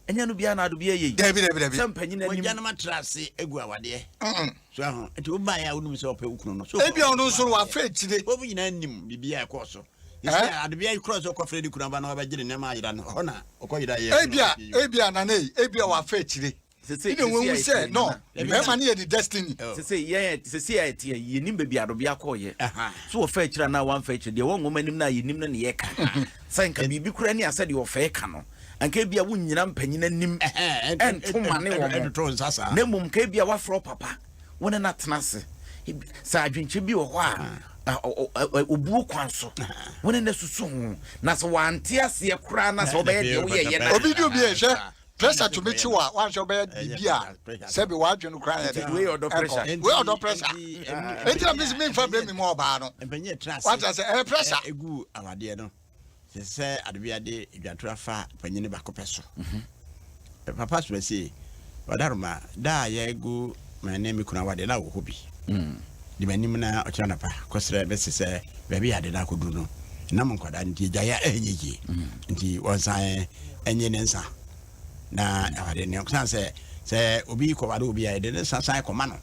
Ɛnyɛ ɛno biara na adobea ye. Dabi, dabi, dabi. Sɛ mpanyin anim. W'agyanom atra ase agu awadeɛ. So aho? Nti wobaeɛ a wonim sɛ ɔpɛ wo kunu no. So Ebia ɔno nso no wafa akyire. Wɔn nyinaa nim biribiara a ɛkɔɔ so. Ɛsɛ adobea yi korɔ sɛ ɔkɔfrɛ ne kunu aba na wabɛgye ne nneɛma ayera no, ɛhɔ na ɔkɔyera yɛ. Ebia, ebia, Nana ei, ebia wafa akyire. Sese, Ɛna wahu sese a sɛ, yɛte no, Nana. bɛrima no yɛ ne destiny. Sese yɛn, sese a yɛte yi, yɛnim baabi a adobea kɔɔyɛ. So wɔfa akyire anaa wɔamfa akyire, deɛ ɛwɔ nwoma anim no a yɛnim no na yɛka. Sɛ nka biribi koraa ni a sɛdeɛ ɔfɛe ka no, anka ebia wonnyina mpanyin anim nto mmane wɔn, na mmom nka ebia woafrɛ wo papa, wo ne no atena ase. Sɛ adwenkyerɛ bi wɔ hɔ a, obuo kwan so, wo ne no asusu ho, na sɛ wante aseɛ koraa na sɛ wobɛyɛ deɛ woyɛyɛ no a. Obi di obi hwɛ pressure tumi kye wo a, woanhwɛ wobɛyɛ biribi a sɛbi w'adwene no koraa yɛ dɛ. Wei ɔdɔ pressure. Wei ɔdɔ pressure. Enti na mesi memfa brɛ me mu ɔbaa no. Wate ase ɛyɛ pressure. Egu awadeɛ no. Ɛsɛ sɛ adebea de dwatoro afa panyin baako pɛ so. Papa Sumasi, Wadaroma, da a yɛregu me ne me kunu awadeɛ na wɔ hɔ bi. Di m'anim na ɔkyena anɔpa kɔsrɛ me se sɛ baabi a ade no akɔduru no, nam nkwadaa no nti agyae a ɛnyɛ yie. Nti wɔnsan nye ne nsa na awade no. San sɛ sɛ obi kɔware obi a yɛde ne nsa san kɔma no.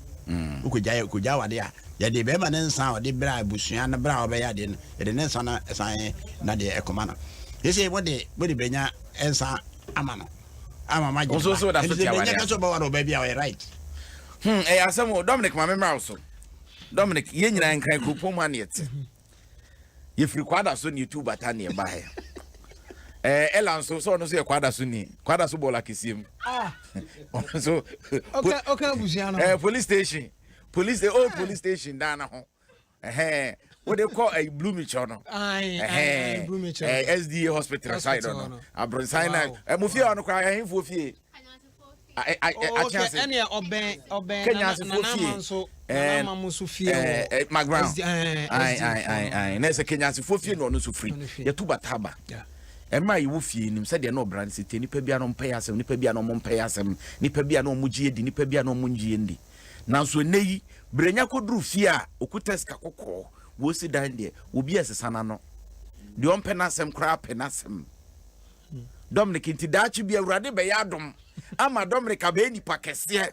Wokɔgyae kɔgya awade a yɛde bɛrima ne nsa a ɔde brɛ abusua no berɛ a ɔbɛyɛ adeɛ no yɛde ne nsa no san na deɛ ɛkɔma no. Yɛsɛ wode wode bɛnya nsa ama no ama ma gye Nso so da so te aware Bɛnya ka sɛ ɔbɛware ɔbaa bi a ɔyɛ right. Ɛyɛ asɛm o. Dominic ma me mmra wo so. Dominic, yɛn nyinaa Nkran kuropɔn mu ha na yɛte. Yɛfiri Kwada so na yɛtu bata na yɛbaeɛ. Eh, Ella nso sɛ ɔno nso yɛ Kwada so ni. Kwada so bɔɔl akɛseɛ mu. Ah. Ɔno nso. Ɔka ɔka abusua no. Eh, police station. Police old police station dan no ho. Ɛhɛn. Wode kɔ eh, Blue Mitchell no. Ɛhɛn. Blue Mitchell. Eh, SDA hospital side no. Abronsan na. Eh, mo fie hɔ no koraa ɛhenfoɔ fie. Akyase. Ɛnna ɔbɛn ɔbɛn Kenyasefo fie. Nso Nana Ama nso fie wɔ. McBrown. Ayi ayi ayi ayi. Na ɛsɛ Kenyasefo fie na ɔno nso firi. Yɛtu bata aba. Mmerɛ a yɛwɔ fie nim sɛdeɛ na ɔbra no si te. Nipa bi a na ɔmpɛ yɛ asɛm, nipa bi a na ɔmo mpɛ yɛ asɛm, nipa bi a na ɔmo gye yɛ di, nipa bi a na ɔmo ngye yɛ ndi. Nanso ɛnnɛ yi, Brenya kɔduru fie a ɔkuta sika kɔkɔɔ, wɔsi dan deɛ, obi ɛsesa n'ano. Deɛ ɔmpɛ n'asɛm koraa pɛ n'asɛm. Dominic nti daakye bi Awurade bɛyɛ adom ama Dominic abɛyɛ nipa kɛseɛ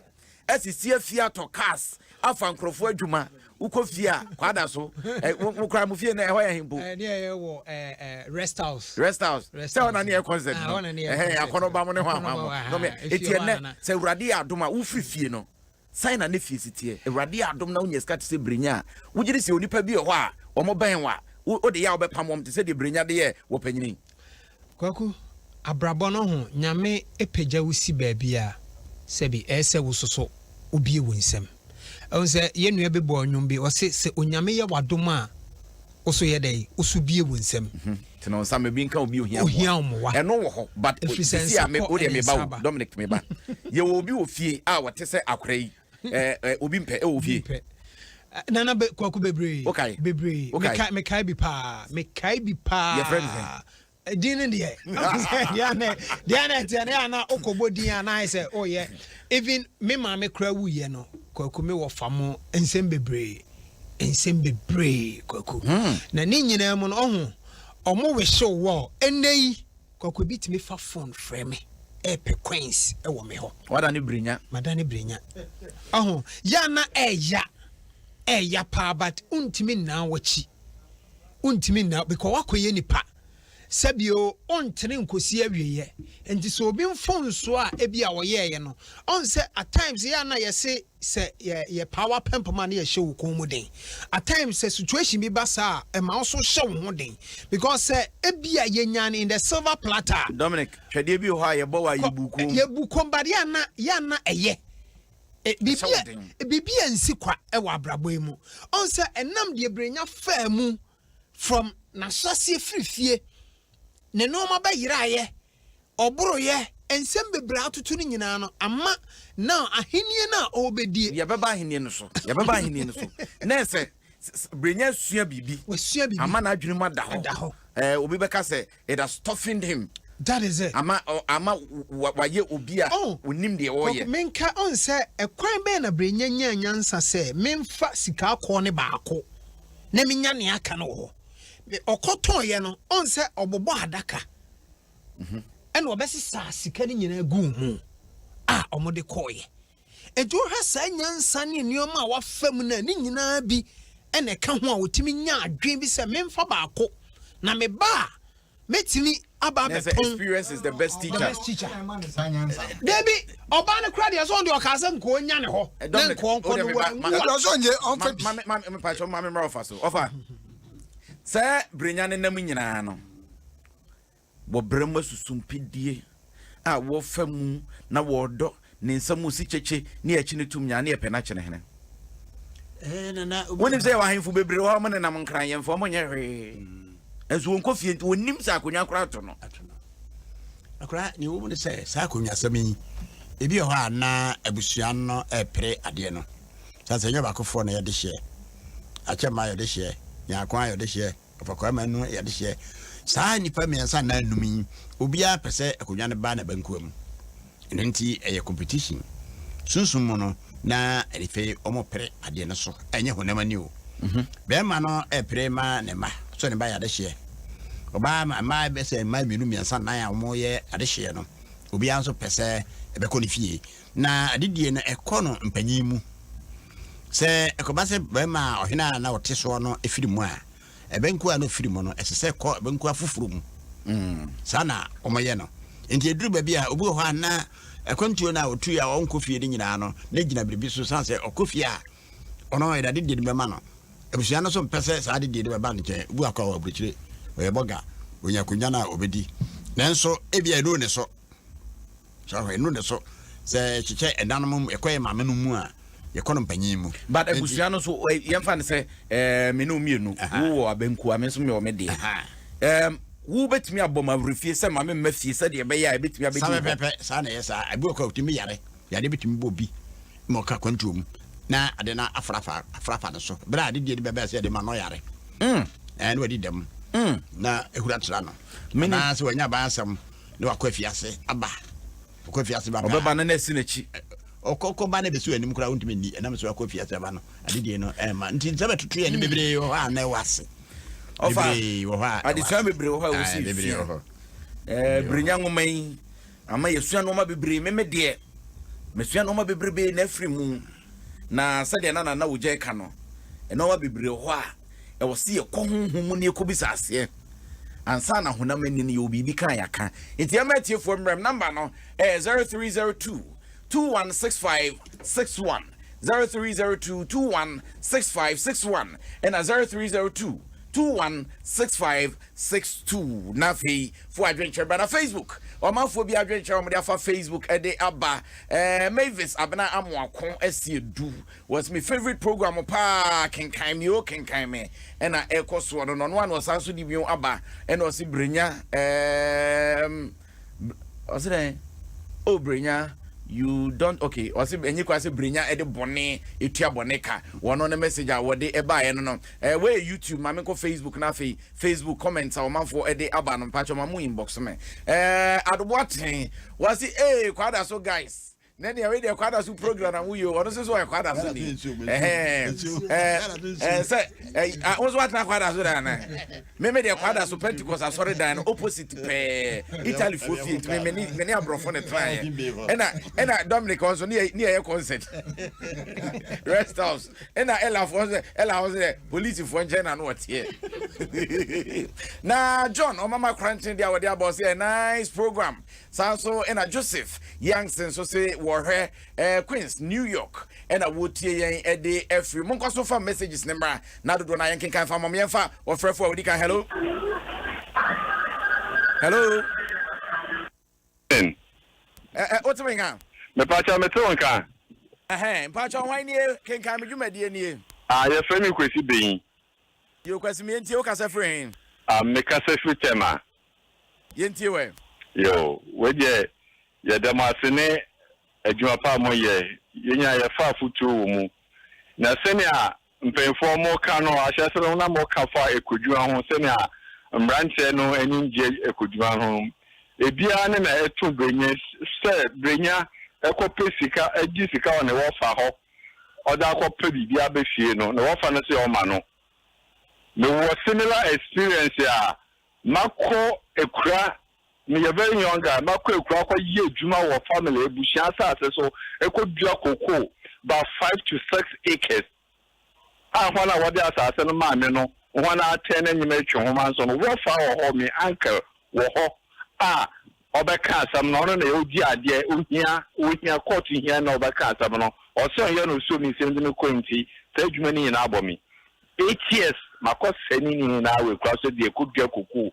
asisi afie atɔ cars afa nkurɔfoɔ adwuma wokɔ fie a kwada so wo koraa mo fie no ɛhɔ yɛ hempo ɛne ɛyɛ wɔ rest house rest house sɛ hɔ na ne yɛ concert no ɛhɛn akɔnɔba mo ne hɔ ahɔ mo ɛti ɛnɛ sɛ Awurade yɛ adom a wofiri fie no Sɛn na ne fie si teɛ? Awurade yɛ adom na wonya sika te sɛ Brenya a, wogye di sɛ onipa bi wɔ hɔ a wɔbɛn wo a, wode yɛ a wobɛpam wɔn te sɛ deɛ Brenya de yɛɛ wɔ panyini yi? Kwaku, abrabɔ no ho, Nyame pagya wo si baabi a, sɛbi ɛyɛ sɛ wo soso wo bue wo nsam. Ɛhu sɛ yɛn nua bi bɔɔ nnwom bi, ɔse sɛ Onyame yɛ w'adom a, wo so yɛ dɛn? Wo so bue wo nsam. Tene wo nsa ma bi nka obi ohia mmoa. Ohia mmoa. Ɛno wɔ hɔ but Ɛfiri sɛ sisi nsa a me kɔ wo deɛ ɛne meba nsa o ba. Dominic meba. Yɛwɔ obi wɔ fie a ɔte sɛ akora yi ɛɛ ɛ obi mpɛ ɛwɔ Obi fie. mpɛ. Eh, Nana be, kwaku bebree. Wokae? Bebree. Wokae? Mekae mekae bi paa. Mekae bi Yɛfrɛ no sɛn? paa. Din no deɛ deɛ na deɛ na ɛteɛ no yɛ ana wokɔbɔ din a na ayɛ sɛ woyɛ even me maame koraa wuyɛ no kwaku me wɔ fa mo nsɛm bebree nsɛm bebree kwaku hmm. na ne nyinaa mu no ɔho ɔmo wehyew wɔ ɛnɛ yi kwaku bi tumi fa phone frɛ me ɛpɛ coins ɛwɔ me hɔ wada ne brenya mada ne brenya ɔho yɛ ana ɛɛya ɛɛya paa but wontumi nnaa wɔkyi wontumi nna because wakɔyɛ nipa sɛbio ɔntene nkosi awieɛ nti sɛ obi mfomsoɔ a ebi a ɔyɛɛyɛ no ɔn sɛ at times yɛ ana yɛse sɛ yɛ yɛ power pɛmpɛm a ne yɛhyɛ wo kɔn mu den at times sɛ situation bi ba saa a ɛma wo so hyɛ wo ho den because sɛ ebi a yɛnya no in the silver platter. Dominic, twɛdeɛ bi wɔ hɔ a yɛbɔ wɔ a yɛbu kɔn mu. Yɛbu kɔn but yɛ ana yɛ ana ɛyɛ. E, biribi a nsi kwa wɔ abrabɔ yi mu. Ɔn sɛ ɛnam deɛ Brenya faa mu from n'ahyɛseɛ firi fie, ne nneɛma bɛyeraeɛ, ɔboroeɛ, nsɛm bebree atoto no nyinaa no ama now ahennie no a ɔrebɛdie. Yɛbɛba ahennie no so, yɛbɛba ahennie no so. Na ɛsɛ Brenya sua biribi, wasua biribi, ama n'adwene mu ada hɔ. Ɛɛ, obi bɛka sɛ It has toughened him. That is it. Ama ama wayɛ obi a Oh, onim deɛ ɔreyɛ. Kwaku, menka ɔn sɛ ɛkwan bɛn na Brenya nyaa nyansa sɛ memfa sika akɔɔ ne baako na menya nea aka no wɔ hɔ. Ɔkɔtɔeɛ no, ɔn sɛ ɔbobɔ adaka ɛna ɔbɛsesaa sika no nyinaa guu mu a wɔde kɔeɛ. Enti wohwɛ saa nyansa ne nneɛma a wafa mu no a, ne nyinaa bi na ɛka ho a ɔtumi nya adwene bi sɛ memfa baako na me ba a mɛtumi aba Na sɛ abɛtɔn. experience is the best teacher. The best teacher. Dabi, ɔbaa no kora deɛ sɛ ɔno deɛ ɔkaa sɛ nka ɔnya ne hɔ Eh, na Dominic, nka ɔnkɔ wo deɛ no me ba- ma- wanwu a. Ɛdɔ sɛ ɔnyɛ ɔmfa bi. Ma- ma- ma- ma- mepakyɛ ma me mmra ɔfa so. Ɔfa. Sɛ Brenya ne nam nyinaa no, Wɔbrɛ mu asusumpidie a wɔfa mu na wɔdɔ ne nsa mu si kyekye ne akyi no tum nyaa ne yɛpɛ no akyene hene. Wonim sɛ yɛwɔ ahemfo bebree wɔ hɔ a wɔnenam nkran yɛmfa wɔn nyɛ hwee. Nso wɔnkɔ fie nti wɔnnim sɛ akonnwa koraa to no. Akora nea ɛwɔ mu ne sɛ saa akonnwasɛm yi ebi wɔ hɔ a na abusua no repere adeɛ no. Sɛ sɛ ɛnyɛ ɔbaakofoɔ na yɛde hyeɛ, akyɛmma yɛde hyeɛ, nyaako a yɛde hyeɛ, Ɔfakwaa no yɛ adehyeɛ. Saa nnipa mmiɛnsa anaa nnum yi, obiara pɛ sɛ akonnwa no ba n'abankuwa mu. Ɛno nti ɛyɛ competition. Sunsum mu no, na afei wɔpere adeɛ no so, ɛnyɛ honam ani o. Barima no repere ma ne mma, sɛ ne ba yɛ adehyeɛ. Ɔbaa mmaa bɛ sɛ mmaa mmienu, mmiɛnsa, nnan a wɔyɛ adehyeɛ no, obiara nso pɛ sɛ ɛbɛkɔ ne fie. Na adedie no, ɛkɔ no mpanyin mu. Sɛ ɛkɔba sɛ barima a ɔhene a na ɔte soɔ no firi mu a, ɛbɛnkuo a na ɔfiri mu no, ɛsɛ sɛ ɛkɔ ɛbɛnkuo afoforɔ mu. Saa na wɔyɛ no. Nti ɛduru baabi a, obi wɔ hɔ a na akwantuo no a ɔtui a ɔnkɔ fie no nyinaa no, na gyina biribi so. Sane sɛ ɔkɔ fie a, ɔno yɛde adedie no bɛma no. Abusua no nso mpɛ sɛ saa adedie no bɛba ne nkyɛn. Obi wɔ akɔ a ɔwɔ aburokyire, ɔyɛ bɔga, ɔnya akonnwa no a ɔbɛdi. Nanso ebia ɛnuru ne so. So ahwɛ ɛno ne so sɛ kyekyɛ ɛna no mu ɛkɔ yɛ maame no mu a yɛkɔ no mpanyin mu. But abusua no so yɛmfa no sɛ ɛɛ me ne wo mmienu wo wɔ abankua me nso mewɔ me deɛ ɛɛm wo bɛtumi abɔ ma awerɛfie sɛ maame mma fie sɛdeɛ ɛbɛyɛ a ɛbɛtumi abɛdi Saa pɛpɛpɛ saa na ɛyɛ saa ebi wɔ kɔ a otumi yare yare bɛtumi bɔ obi ma ɔka kwantuo mu na ade no afrafa afrafa no so berɛ a ade die no bɛbɛɛ sɛ yɛde ma no ɔyare ɛɛ na wadi dɛm na ehura tra no anaasɛ wanya aban asɛm na wakɔ afiase aba ɔkɔ afiase ba ɔbɛba no na asi n'akyi ɔkɔ kɔ ba na bɛsi anim koraa wontumi nni ɛnam sɛ wakɔ afiase aba no adedie no ɛma nti sɛ bɛtoto yɛ no hmm. bebree wɔ hɔ a na ɛwɔ ase bebree wɔ hɔ a adesua bebree wɔ hɔ a wɔsi bebree wɔ hɔ ɛɛ berenya nwoma yi ama yɛsua nneɛma bebree meme deɛ mesua nneɛma bebrebe na afiri mu na sɛdeɛ na nana wogya ka no nneɛma bebree wɔ hɔ a ɛwɔ sɛ yɛkɔ honhom mu na yɛkɔbisa aseɛ ansa na honam ani no yɛwɔ biribi ka a yɛaka. Nti ɛma atiefoɔ mmerɛm namba no ɛyɛ 0302 2165 61 0302 2165 61 ɛna 0302 2165 62 na afei fo adwenkyerɛ bra na Facebook ɔmanfoɔ bi adwenkyerɛ wɔn de afa Facebook ɛde aba ɛɛ Mavis Abena Amoako Asiedu Was me favourite program paa kenkan me o kenkan me ɛna ɛkɔ soɔ no na ɔno ano ɔsan so de bio aba ɛna ɔse brenya ɛɛm ɔse dɛn o oh, brenya you don't okay ɔse ɛnyi kwa sɛ brenya ɛde bɔne etua bɔne ka wɔn ne message a wɔde ɛbaeɛ no no ɛɛ wɔyɛ YouTube maame nkɔ Facebook na afei Facebook comments a ɔmanfoɔ ɛde aba no mpakyɛ ɔma mo inbox me ɛɛ adobo aten wɔse ee kwada so guys Na nea wei deɛ kwada so program na woyɛ ɔno nso so ɔyɛ kwada so ni ɛhɛn ɛɛ sɛ ɛ wo nso watena kwada so dan na meme deɛ kwada so Pentecost asɔre dan no opposite pɛɛ Italy foɔ fie nti me ne me ne aborɔfo ne tenaeɛ ɛna ɛna Dominic nso ne yɛ ne yɛ concert rest house ɛna Ella foɔ nso Ella hɔ nso deɛ polisifoɔ nkyɛn na no ɔteɛ na John ɔmama korankyen deɛ a wɔde abɔ sɛ nice program Saa nso na Joseph Youngson nso se wɔhwɛ eh, Queens, New York ɛna wɔtie yɛn de afiri. Monkɔ so fa messages no mmra na dodoɔ no a yɛnkenkan fa mom. Yɛmfa ɔfrɛfoɔ a ɔdi kan. Hello? Hello? Amen. Eh, eh, wote me nka? Mepakyɛ mete wo nka. Ɛhɛn, mpakyɛ hwan nie? Kenkan me dwumadie nie. Ah, yɛfrɛ me Kwesi Benyi. Yo, Kwesi, meɛntie wo kasa firi he? Ah, mekasa firi Tema. Yɛntie wo ɛ. Yoo, wei deɛ yɛda mo ase ne adwuma pa a moyɛ. Yɛn nyinaa yɛfa afotuo wɔ mu. Na sɛnea mpanyinfoɔ mo ka no, ahyɛase no na mo ka fa ɛkɔdwuma ho, sɛnea mmeranteɛ no ani ngye ɛkɔdwuma ho no, ebiara ne na ɛto Brenya sɛ Brenya ɛkɔpɛ sika, ɛgye sika wɔ ne wɔfa hɔ, ɔde akɔpɛ biribi aba fie no, ne wɔfa no sɛ ɔma no. Mewɔ similar experience a makɔ akura, meyɛ very young guy, makɔ akura kɔ yɛ adwuma wɔ family, abusua asase so, kɔ dua cocoa about 5 to 6 acres a hɔn a wɔde asase no maa me no, hɔn atɛn n'enyim atwi nhoma nso no, wɔfa wɔ hɔ, me uncle wɔ hɔ a ɔbɛka asɛm no, ɔno na ɔdi adeɛ, ohia ohia court hia na ɔbɛka asɛm no, ɔsɛ ɔyɛ no so mi nsɛm de me kɔ. Nti saa adwuma no nyinaa bɔ me 8 years, makɔ sɛ ne nyinaa wɔ ekura so deɛ kɔdua kokoo.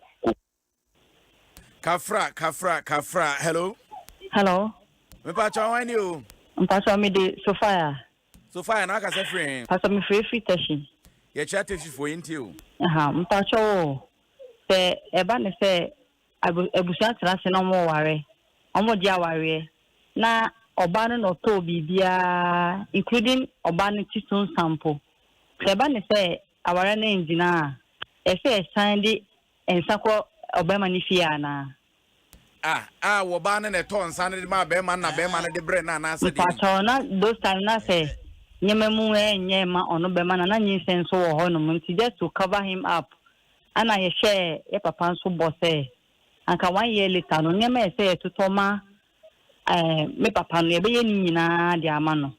Kafra, kafra, kafra. Hello. Hello. Mepakyɛ, hwan ni o? Mpakyɛ, me de Sophia. Sophia, na akasa firi he? Mpakyɛ, me firi Teshie. Yɛkyerɛ Teshifoɔ yi nti o. Aha, mpakyɛ o. Sɛ ɛba ne sɛ abusua tena ase na ɔmo ware, ɔmo gye awareɛ na ɔbaa no na ɔtɔɔ biribiara, including ɔbaa no ti so nsa mpo. Sɛ ɛba ne sɛ awareɛ no ngyina a, ɛsɛ ɛsan de nsa kɔ ɔbɛrima no fie anaa? Ah, wɔbaa no na ɛtɔ nsa no de ma bɛrima no na bɛrima no de brɛ no anaasɛ deɛ? Mpakyɛw, na those time na sɛ nneɛma mu ɛnyɛ ma ɔno bɛrima na nyinsɛn nso wɔ hɔnom, nti just to cover him up, ana yɛhyɛ yɛ papa nso bɔ sɛ anka one year later no, nneɛma yɛ sɛ yɛtotɔ ma me papa no, yɛbɛyɛ ne nyinaa de ama no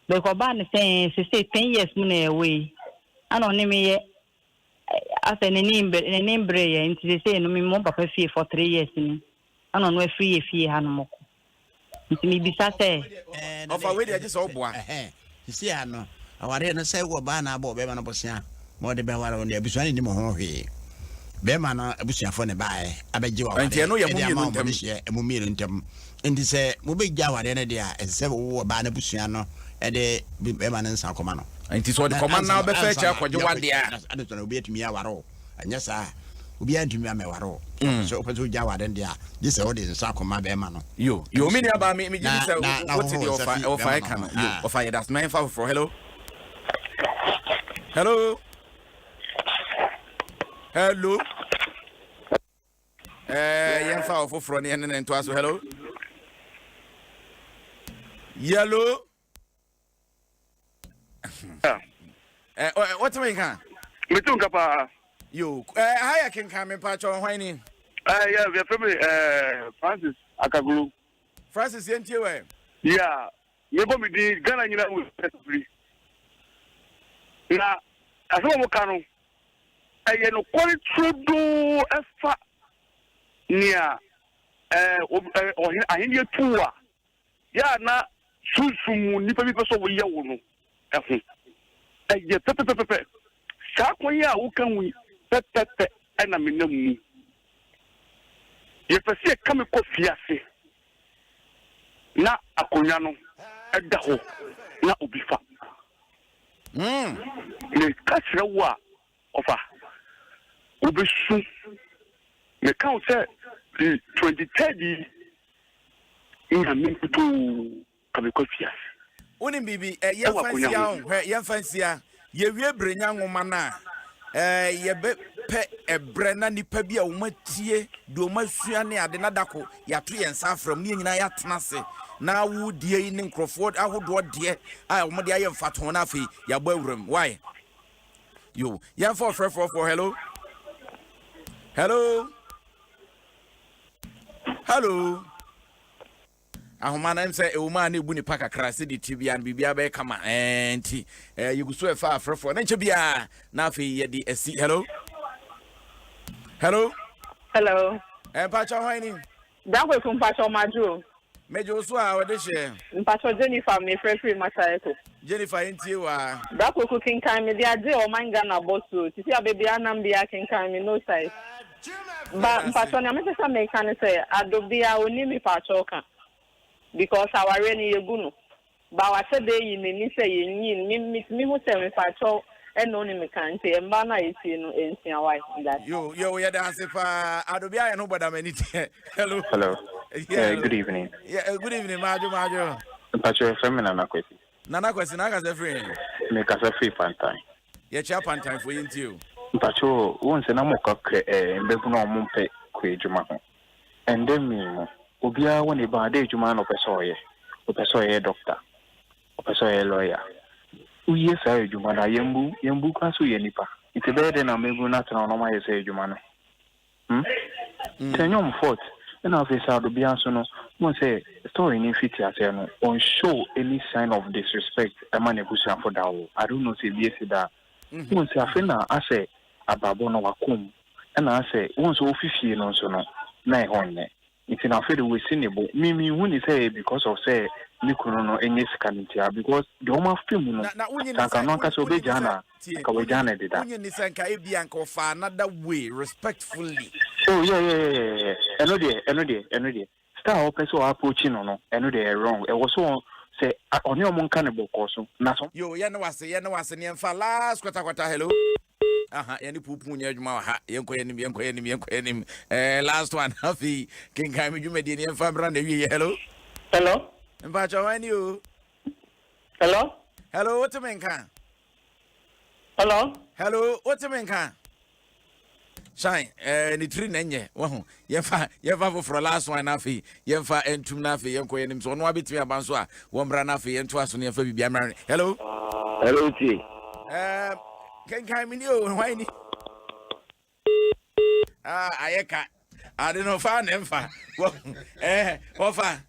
bɛkɔ. Ɔbaa ne sɛ sese 10 years mu na yɛwɔ yi, ana ɔne me yɛ asɛ n'ani mbere yɛ, nti sese no me mo papa fie for 3 years ni, ana ɔno afiri yɛ fie ha no mɔkɔ, nti mebisa sɛ. Ɔfa wei deɛ, gye sɛ ɔboa. Sisi a no awareɛ no, sɛ wɔ baa na abɔ ɔbɛrima no bosea ma ɔde bɛware wo deɛ, abusua no nim ho hwee. Bɛrima no abusuafoɔ ne baeɛ abɛgye wɔ Nti ɛno yɛ mo awareɛ ɛde ama mmienu wɔn ntam. De hyɛ ɛmo mmienu ntam, nti sɛ mobɛgya awareɛ no deɛ a, ɛsɛ sɛ wowɔ baa no abusua no ɛde bɛrima no nsa kɔma no. Nti sɛ ɔde kɔma no na wobɛfa akyi akɔgye wadeɛ a. Ade na obi atumi aware wo, ɛnyɛ saa obiara ntumi amɛware wo. Sɛ wopɛ sɛ wogya aware no deɛ a, gye sɛ wode nsa akɔma bɛrima no. Yo yo, me nua baa, me gye di sɛ na wote wohoro deɛ nsa ɔfa fi ɔfa bɛrima ɛka no no. ho. Yo. Ɔfa, yɛda so na yɛmfa foforɔ. Hello, hello, hello. Yɛmfa ɔfoforɔ ne yɛne ne ntoa so. Hello, hello. Wotumi nka? Metu nka paa. Yo, ha yɛ kenkan me mpakyɛ, hwan ni? Yɛ yɛfrɛ me Francis Akagolo. Francis, yɛntie wɛ. Ya, mebɔ me din Ghana nyina wu firi na asɛm a moka no ɛyɛ nokware turodoo, ɛfa nea ɔhene ahenni tu a yɛ a na sunsum mu nnipa bi pɛ sɛ wɔyɛ wo no ɛho ɛyɛ pɛpɛpɛpɛ. Saa kwan yi a woka ho yi pɛpɛpɛ ɛna menam mu. Yɛpɛ sɛ yɛka me kɔ fiase na akonnwa no ɛda hɔ na obi fa. Meka kyerɛ wo a, ɔfa wobɛsu. Meka wo sɛ the 23rd yi, Nyame nkutoo ka mekɔ fiase. Wonim biribi ɛ? Ɛwɔ Yɛmfa akonnwa nsia ho. ho hwɛ, yɛmfa nsia. Yɛwie berenya nwoma no a, yɛbɛpɛ ɛberɛ na nipa bi a wɔn atie deɛ wɔn asua ne ade na dako yɛato yɛn nsa afrɛ mu ne yɛn nyinaa yɛatena ase na wodie yi ne nkurɔfoɔ ahodoɔ deɛ a wɔde ayɛ mfatoho no, afei yɛabɔ awuram. Why yo, yɛmfa ɔfrɛfoɔfoɔ. Hello, hello, hello. Ahoma no sɛ ɛwɔ mu a na ɛbu nipa kakra sɛ de ti bia no biribiara bɛyɛ kama. Nti yɛgu so ɛfa afrɛfoɔ na nkyɛ biara na afei yɛde asi. Hello, hello. Hello. Mpakyɛ, hwan ni? Dankwaku, mpakyɛ, ɔmadwo. Megye wo so a wɔde hyɛ. Mpakyɛ, Jennifer, mefrɛfiri Mataheko. Jennifer, yɛntie wa. Dankwaku, kenkan me de agye ɔman Ghana bɔ so. Sisi a baabi anam bia kenkan me no size. Ba mpakyɛ, nea mepɛ sɛ meka ne sɛ adobea oni me pakyɛ ka because awareɛ no yɛgu no. Ba wahyɛ da yi n'ani sɛ yɛnyi me, metumi ho sɛ mepakyɛw ɛna oni me ka, nti mmaa no a yɛtie no nsua wae. Yo yo, yɛda ase paa. Adobea yɛ no bɔdam ani teɛ. Hello. Hello. Yeah, hello. Good evening. Yeah, good evening. Majo, majo. Mpacho, yɛfrɛ me Nana Kwesi. Nana Kwesi, na akasa firi he? Mekasa firi Pantan. Yɛkyia Pantanfoɔ, yɛntie o. Mpacho, wo nsɛ na moka kɛ mbɛbu na ɔmo mpɛ kɔ adwuma ho. Ɛndɛ mmii mu, obiara wɔ ne ba ade adwuma na ɔpɛ sɛ ɔyɛ. Ɔpɛ sɛ ɔyɛ doctor. Ɔpɛ sɛ ɔyɛ lawyer. Woyɛ saa adwuma no a, yɛmbu koraa sɛ woyɛ nipa. Nti ɛbɛyɛ dɛn na mmabunu no atena hɔ na wɔayɛ saa adwuma no? Hmm? Nti ɛnyɛ wɔn fault. Ɛna afei sɛ Adobea nso no, wohu sɛ story no mfitiaseɛ no, ɔn show any sign of disrespect ɛma n'abusuafo da o. I don't know sɛ ebi asi da a. Wohu sɛ afei na asɛ abrabɔ no wakɔ mu. Ɛna asɛ wohu sɛ ofi fie no nso no, na ɛhɔ nyɛ. Nti no afei de wasi ne bo. Me menhu ne sɛ ɛyɛ because of sɛ ne kunu no nyɛ sika no nti a because deɛ wɔn afa mu no Na na wonye sɛ ni anka sɛ ɔno ankasa wonye ni ɔbɛgyaa no sɛ a tie anka wonye wagyaa no deda. wonye ni sɛ nka ebia nka ɔfaa another way respectfully. Oh yeah yeah yeah yeah yeah ɛno deɛ ɛno deɛ ɛno deɛ style a ɔpɛ sɛ ɔ approach no no ɛno deɛ ɛyɛ wrong ɛwɔ sɛ ɔ sɛ ɔne ɔmo nka no bɔkɔɔ so na sɛ Yo yɛne wase yɛne wase ne yɛmfa last kwatakwata hello. Aha, yɛne puupuu nyɛ adwuma wɔ ha. Yɛnkɔ yɛn anim, yɛnkɔ yɛn anim, yɛnkɔ yɛn anim. Eh, last one, afei kenkan me dwumadie no yɛmfa mmra na wie. Hello. Hello. Mpakyɛ hwan ni o? Hello. Hello, wote me nka? Hello. Hello, wote me nka? Shine, eh, ne tiri na ɛnyɛ, wahu. Yɛmfa, yɛmfa foforɔ last one na afei yɛmfa ntum na afei yɛnkɔ yɛn anim. So ɔno abɛtumi aba nso a, wɔmmra na afei yɛntoa so na yɛmfa biribi mmra. Hello. Hello, tie. Eh, Kenkan me ni o, hwan ni? Ah, ayɛ ka. Ade no fa ne mfa. Eh, wɔfa.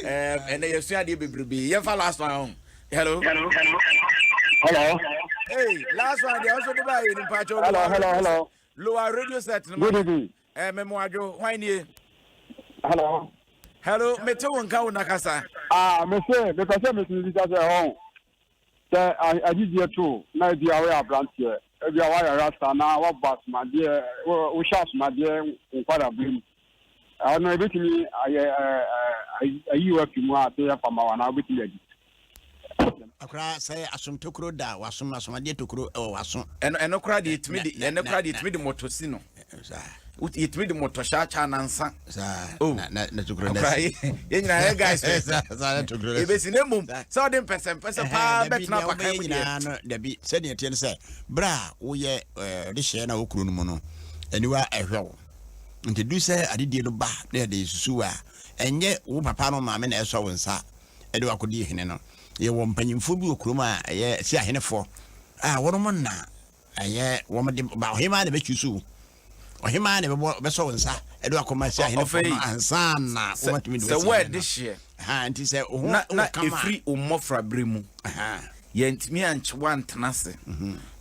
Eh, ɛnɛ yɛsua adeɛ bebrebe. Yɛmfa last one ho. Hello. Hello. Hey, last one deɛ ɔso de ba yɛ nipa kyɛw. Hello, hello, hello. Lower radio set no. Good evening. Eh, me mo adwo. Hwan nie? Hello. Hello, mete wo nka wo nakasa. Ah, me se, me pɛ sɛ me bisa sɛ ɔn. Sɛ agyigyeɛ to wo na ebia woyɛ aberanteɛ, ebia woayɛ rasta anaa woabɔ asomadeɛ, wohyɛ asomadeɛ wo nkwadaaberɛ mu, ɛno ɛbɛtumi ayɛ ayi wo afi mu a sɛ yɛmfa mma wo anaa wobɛtumi adi? Akora sɛ asom tokuro da w'asom asomadeɛ tokuro wɔ w'aso. Ɛno ɛno koraa deɛ yɛtumi de ɛno koraa deɛ yɛtumi de mɔtɔ si no. Yɛtumi de mɔtɔ hyaakyɛ anansa. Oh, akora yɛn nyinaa yɛ guys fɛ. Ebesi na mmom sɛ ɔde mpɛsɛmpɛsɛ paa bɛtena apakan mu deɛ. Dabi sɛdeɛ ɛteɛ no sɛ berɛ a woyɛ ɔde hyɛ na wɔ kuro no mu no aniwa ɛhwɛ wo nti du sɛ adedie no ba na yɛde susu a ɛnyɛ wo papa no maame na ɛsɔ wo nsa ɛde wakɔdi hene no yɛwɔ mpanyimfoɔ bi wɔ kurom a ɛyɛ si ahenefoɔ a wɔnom na Ɛyɛ wɔn de ba ɔhemaa na bɛtwi so ɔhemaa na bɛbɔ bɛsɔ wo nsa ɛde wakɔma si ahenefo no ansa na wɔatumi de sɛ wɔɛde hyeɛ ha nti sɛ wo ho na na kama ɛfiri wo mmɔfra berɛ mu yɛntumi ankye woantena ase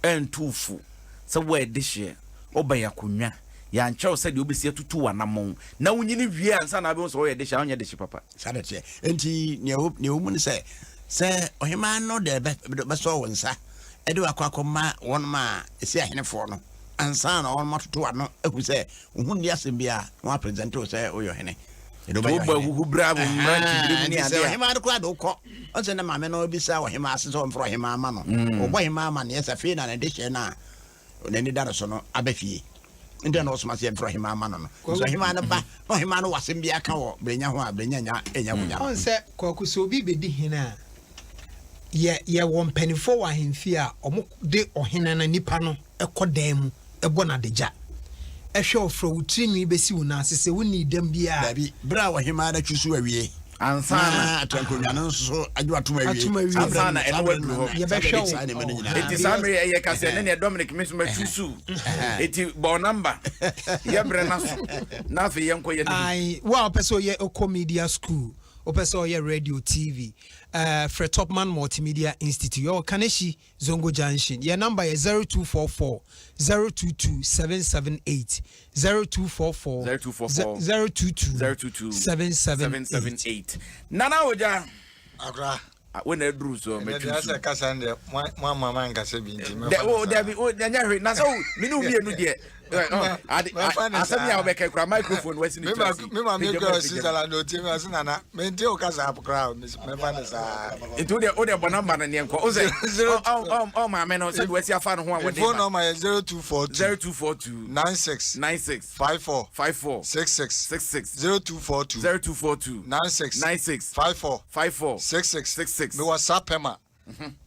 antu wo fo sɛ woɛde hyeɛ wobɛyɛ akonnwa yɛankyerɛ wo sɛdeɛ wobɛsi atutu w'anammɔn na wonyini wie ansa na wobɛhu sɛ woyɛ dehye a wonyɛ dehye papa. Saa na ɛteɛ. Enti nea ɛwɔ nea ɛwɔ mu ne sɛ, sɛ ɔhemmaa no de bɛ bɛsɔ wo nsa de wo akɔ akɔma wɔn a ɛsi ahenefoɔ no ansa na wɔn atoto ano ahu sɛ wo ho nni asɛm biara na wɔn apresente wo sɛ woyɛ ɔhene. Yɛde wobɛyɛ Wobɔ ɔhene. ahuhubra wɔ mmerantebere mu ne Nti sɛ adeɛ a. ɔhemmaa no koraa de wokɔ, ɔn sɛ na maame no bisa ɔhemmaa ase sɛ ɔmfrɛ ɔhemmaa mma no. Ɔbɔ ɔhemmaa amanneɛ sɛ afei na ne dehyeɛ no a n'ani da no so no aba fie. Nti na ɔsoma sɛ yɛmfrɛ ɔhemaa ma no no. Nti ɔhemaa no ba na ɔhemaa no wɔ asɛm bi aka wɔ Brenya ho a, Brenya nya nya akonya no. Ɔn sɛ Kwaku sɛ obi bɛdi hene a, yɛ yɛwɔ mpaninfoɔ wɔ ahemfie a ɔmo de ɔhene no nipa no kɔ dan mu bɔ no adagya hwɛ ɔfrɛ wo tiri nwi bɛsi wo nan ase sɛ wo nnii dɛm biara. Dabi, berɛ a ɔhemaa no atwi so awie. Ansa na. Na atɛnkonnwa no nso so adwo atom awie. Atom awie. Saa berɛ Ansa no na saa ɛno berɛ no waduru na hɔ. saa Yɛbɛhwɛ berɛ wo. saa nneɛma no nyinaa. Enti saa mmerɛ yi ɛyɛ ka sɛ ɛnɛ neɛ Dominic me nso matwi so. Enti bɔ number yɛ berɛ no aso na afei yɛnkɔ yɛn anim. Ae, wo a wopɛ sɛ woyɛ wokɔ media school, wopɛ sɛ woyɛ radio, TV, eh, frɛ Topman Multimedia Institute. Yɛwɔ Kaneshie, Zongo Junction. Yɛn number yɛ 0244 022 778. 0244 0244 022 022 778. 778. Nana Ogya. Akora. Ah, wo na aduru so Ɛnɛ matwi deɛ so. asɛ kasa no deɛ mo ama ma nkasa bi nti mɛfa Dɛ no o saa. dabi o nyɛ hwee na sɛ o me ne wo mmienu deɛ ɛ, ɔ, ade Mɛfa no asɛm yi a saa. wobɛka kura microphone wasi ne Me tiri ma ase. me maame Pagya mu kura apagya mu. Switzerland otie mi ɔse nana mente wo kasa koraa o mɛfa no saa. Nti wo deɛ wo deɛ bɔ number no neɛ nkɔ. Wo sɛ Zero ɔ ɔ ɔ maame no sɛdeɛ wasi afa ne ho a Me wɔde phone ba. number yɛ 0242 0242 96 96 54 54 66 66 0242 0242 96 96 54 54 66 66. Mewɔ Sapema.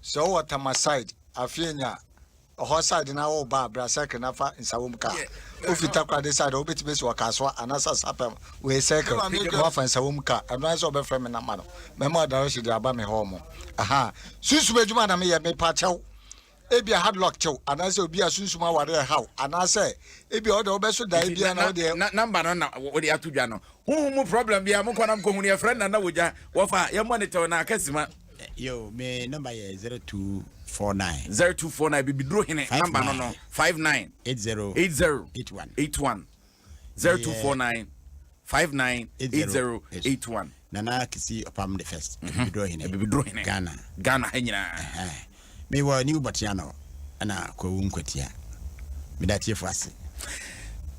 Sɛ wowɔ Tama side, Afeenya, ɛhɔ side na woreba a, bra circle na fa Nsawam car. Wofi Takoradi side a, wobɛtumi asi wɔ Kasoa anaasɛ Sapema wei circle na woafa Nsawam car. Ɛno ara ne sɛ wobɛfrɛ me number no, mɛma wo direction de aba me hɔ mo. Ahaa. Sunsum adwuma na meyɛ, mepa kyɛw. Ebia hard luck kyew anaasɛ obi a sunsum aware ɛhaw anaasɛ ebia wo deɛ wobɛso daeɛ Nti biara na na wo deɛ. na number no na wode ato dwa no. Honhom mu problem biara monkɔ na monkɔhu no yɛfrɛ no Nana Wogya. Wɔfa yɛmmɔ ne tɛw na aka sima. Yo, me number yɛ 0249. 0249 Bibiduro Hene number no no 59 80 80 81 81 0249 59 80 81. Nana Kisi Ɔpam the first. Abibiduro Hene. Abibiduro Hene. Ghana. Ghana ha nyinaa. Me wɔ New Botiano ɛna Kwawu Nkwatia. Meda atiefo ase.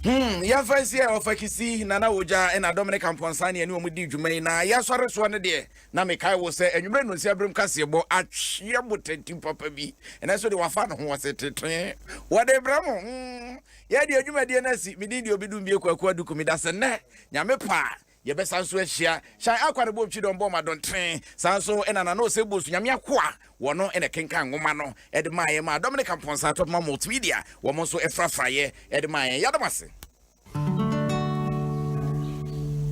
Hmm, yɛmfa nsi a ɔfa Kisi, Nana Ogya ɛna Dominic Amponsah ne ɛne wɔn di dwuma yi na yɛasɔre soɔ no deɛ na mekae wo sɛ anwummerɛ nnonsia berem kaseɛbɔ atweɛ botantim papa bi ɛnɛ nso deɛ wafa ne ho ɔse tetee wɔde brɛ mo hmm, yɛde adwumadie no asi me din deɛ obi dum bie Kwaku Aduku meda sɛ nnɛ nyame pa Yɛbɛsan nso ahyia Shine Aqua ne Bobtwi Dɔm bɔɔ Madɔntene. Saa nso na Nana Osei Bonsu Nyame Akoa, wɔno na ɛkenkan nwoma no de maa yɛn maa Dominic Amponsah Topma Multimedia, wɔn nso frafraeɛ de maa yɛn. Yɛda mo ase.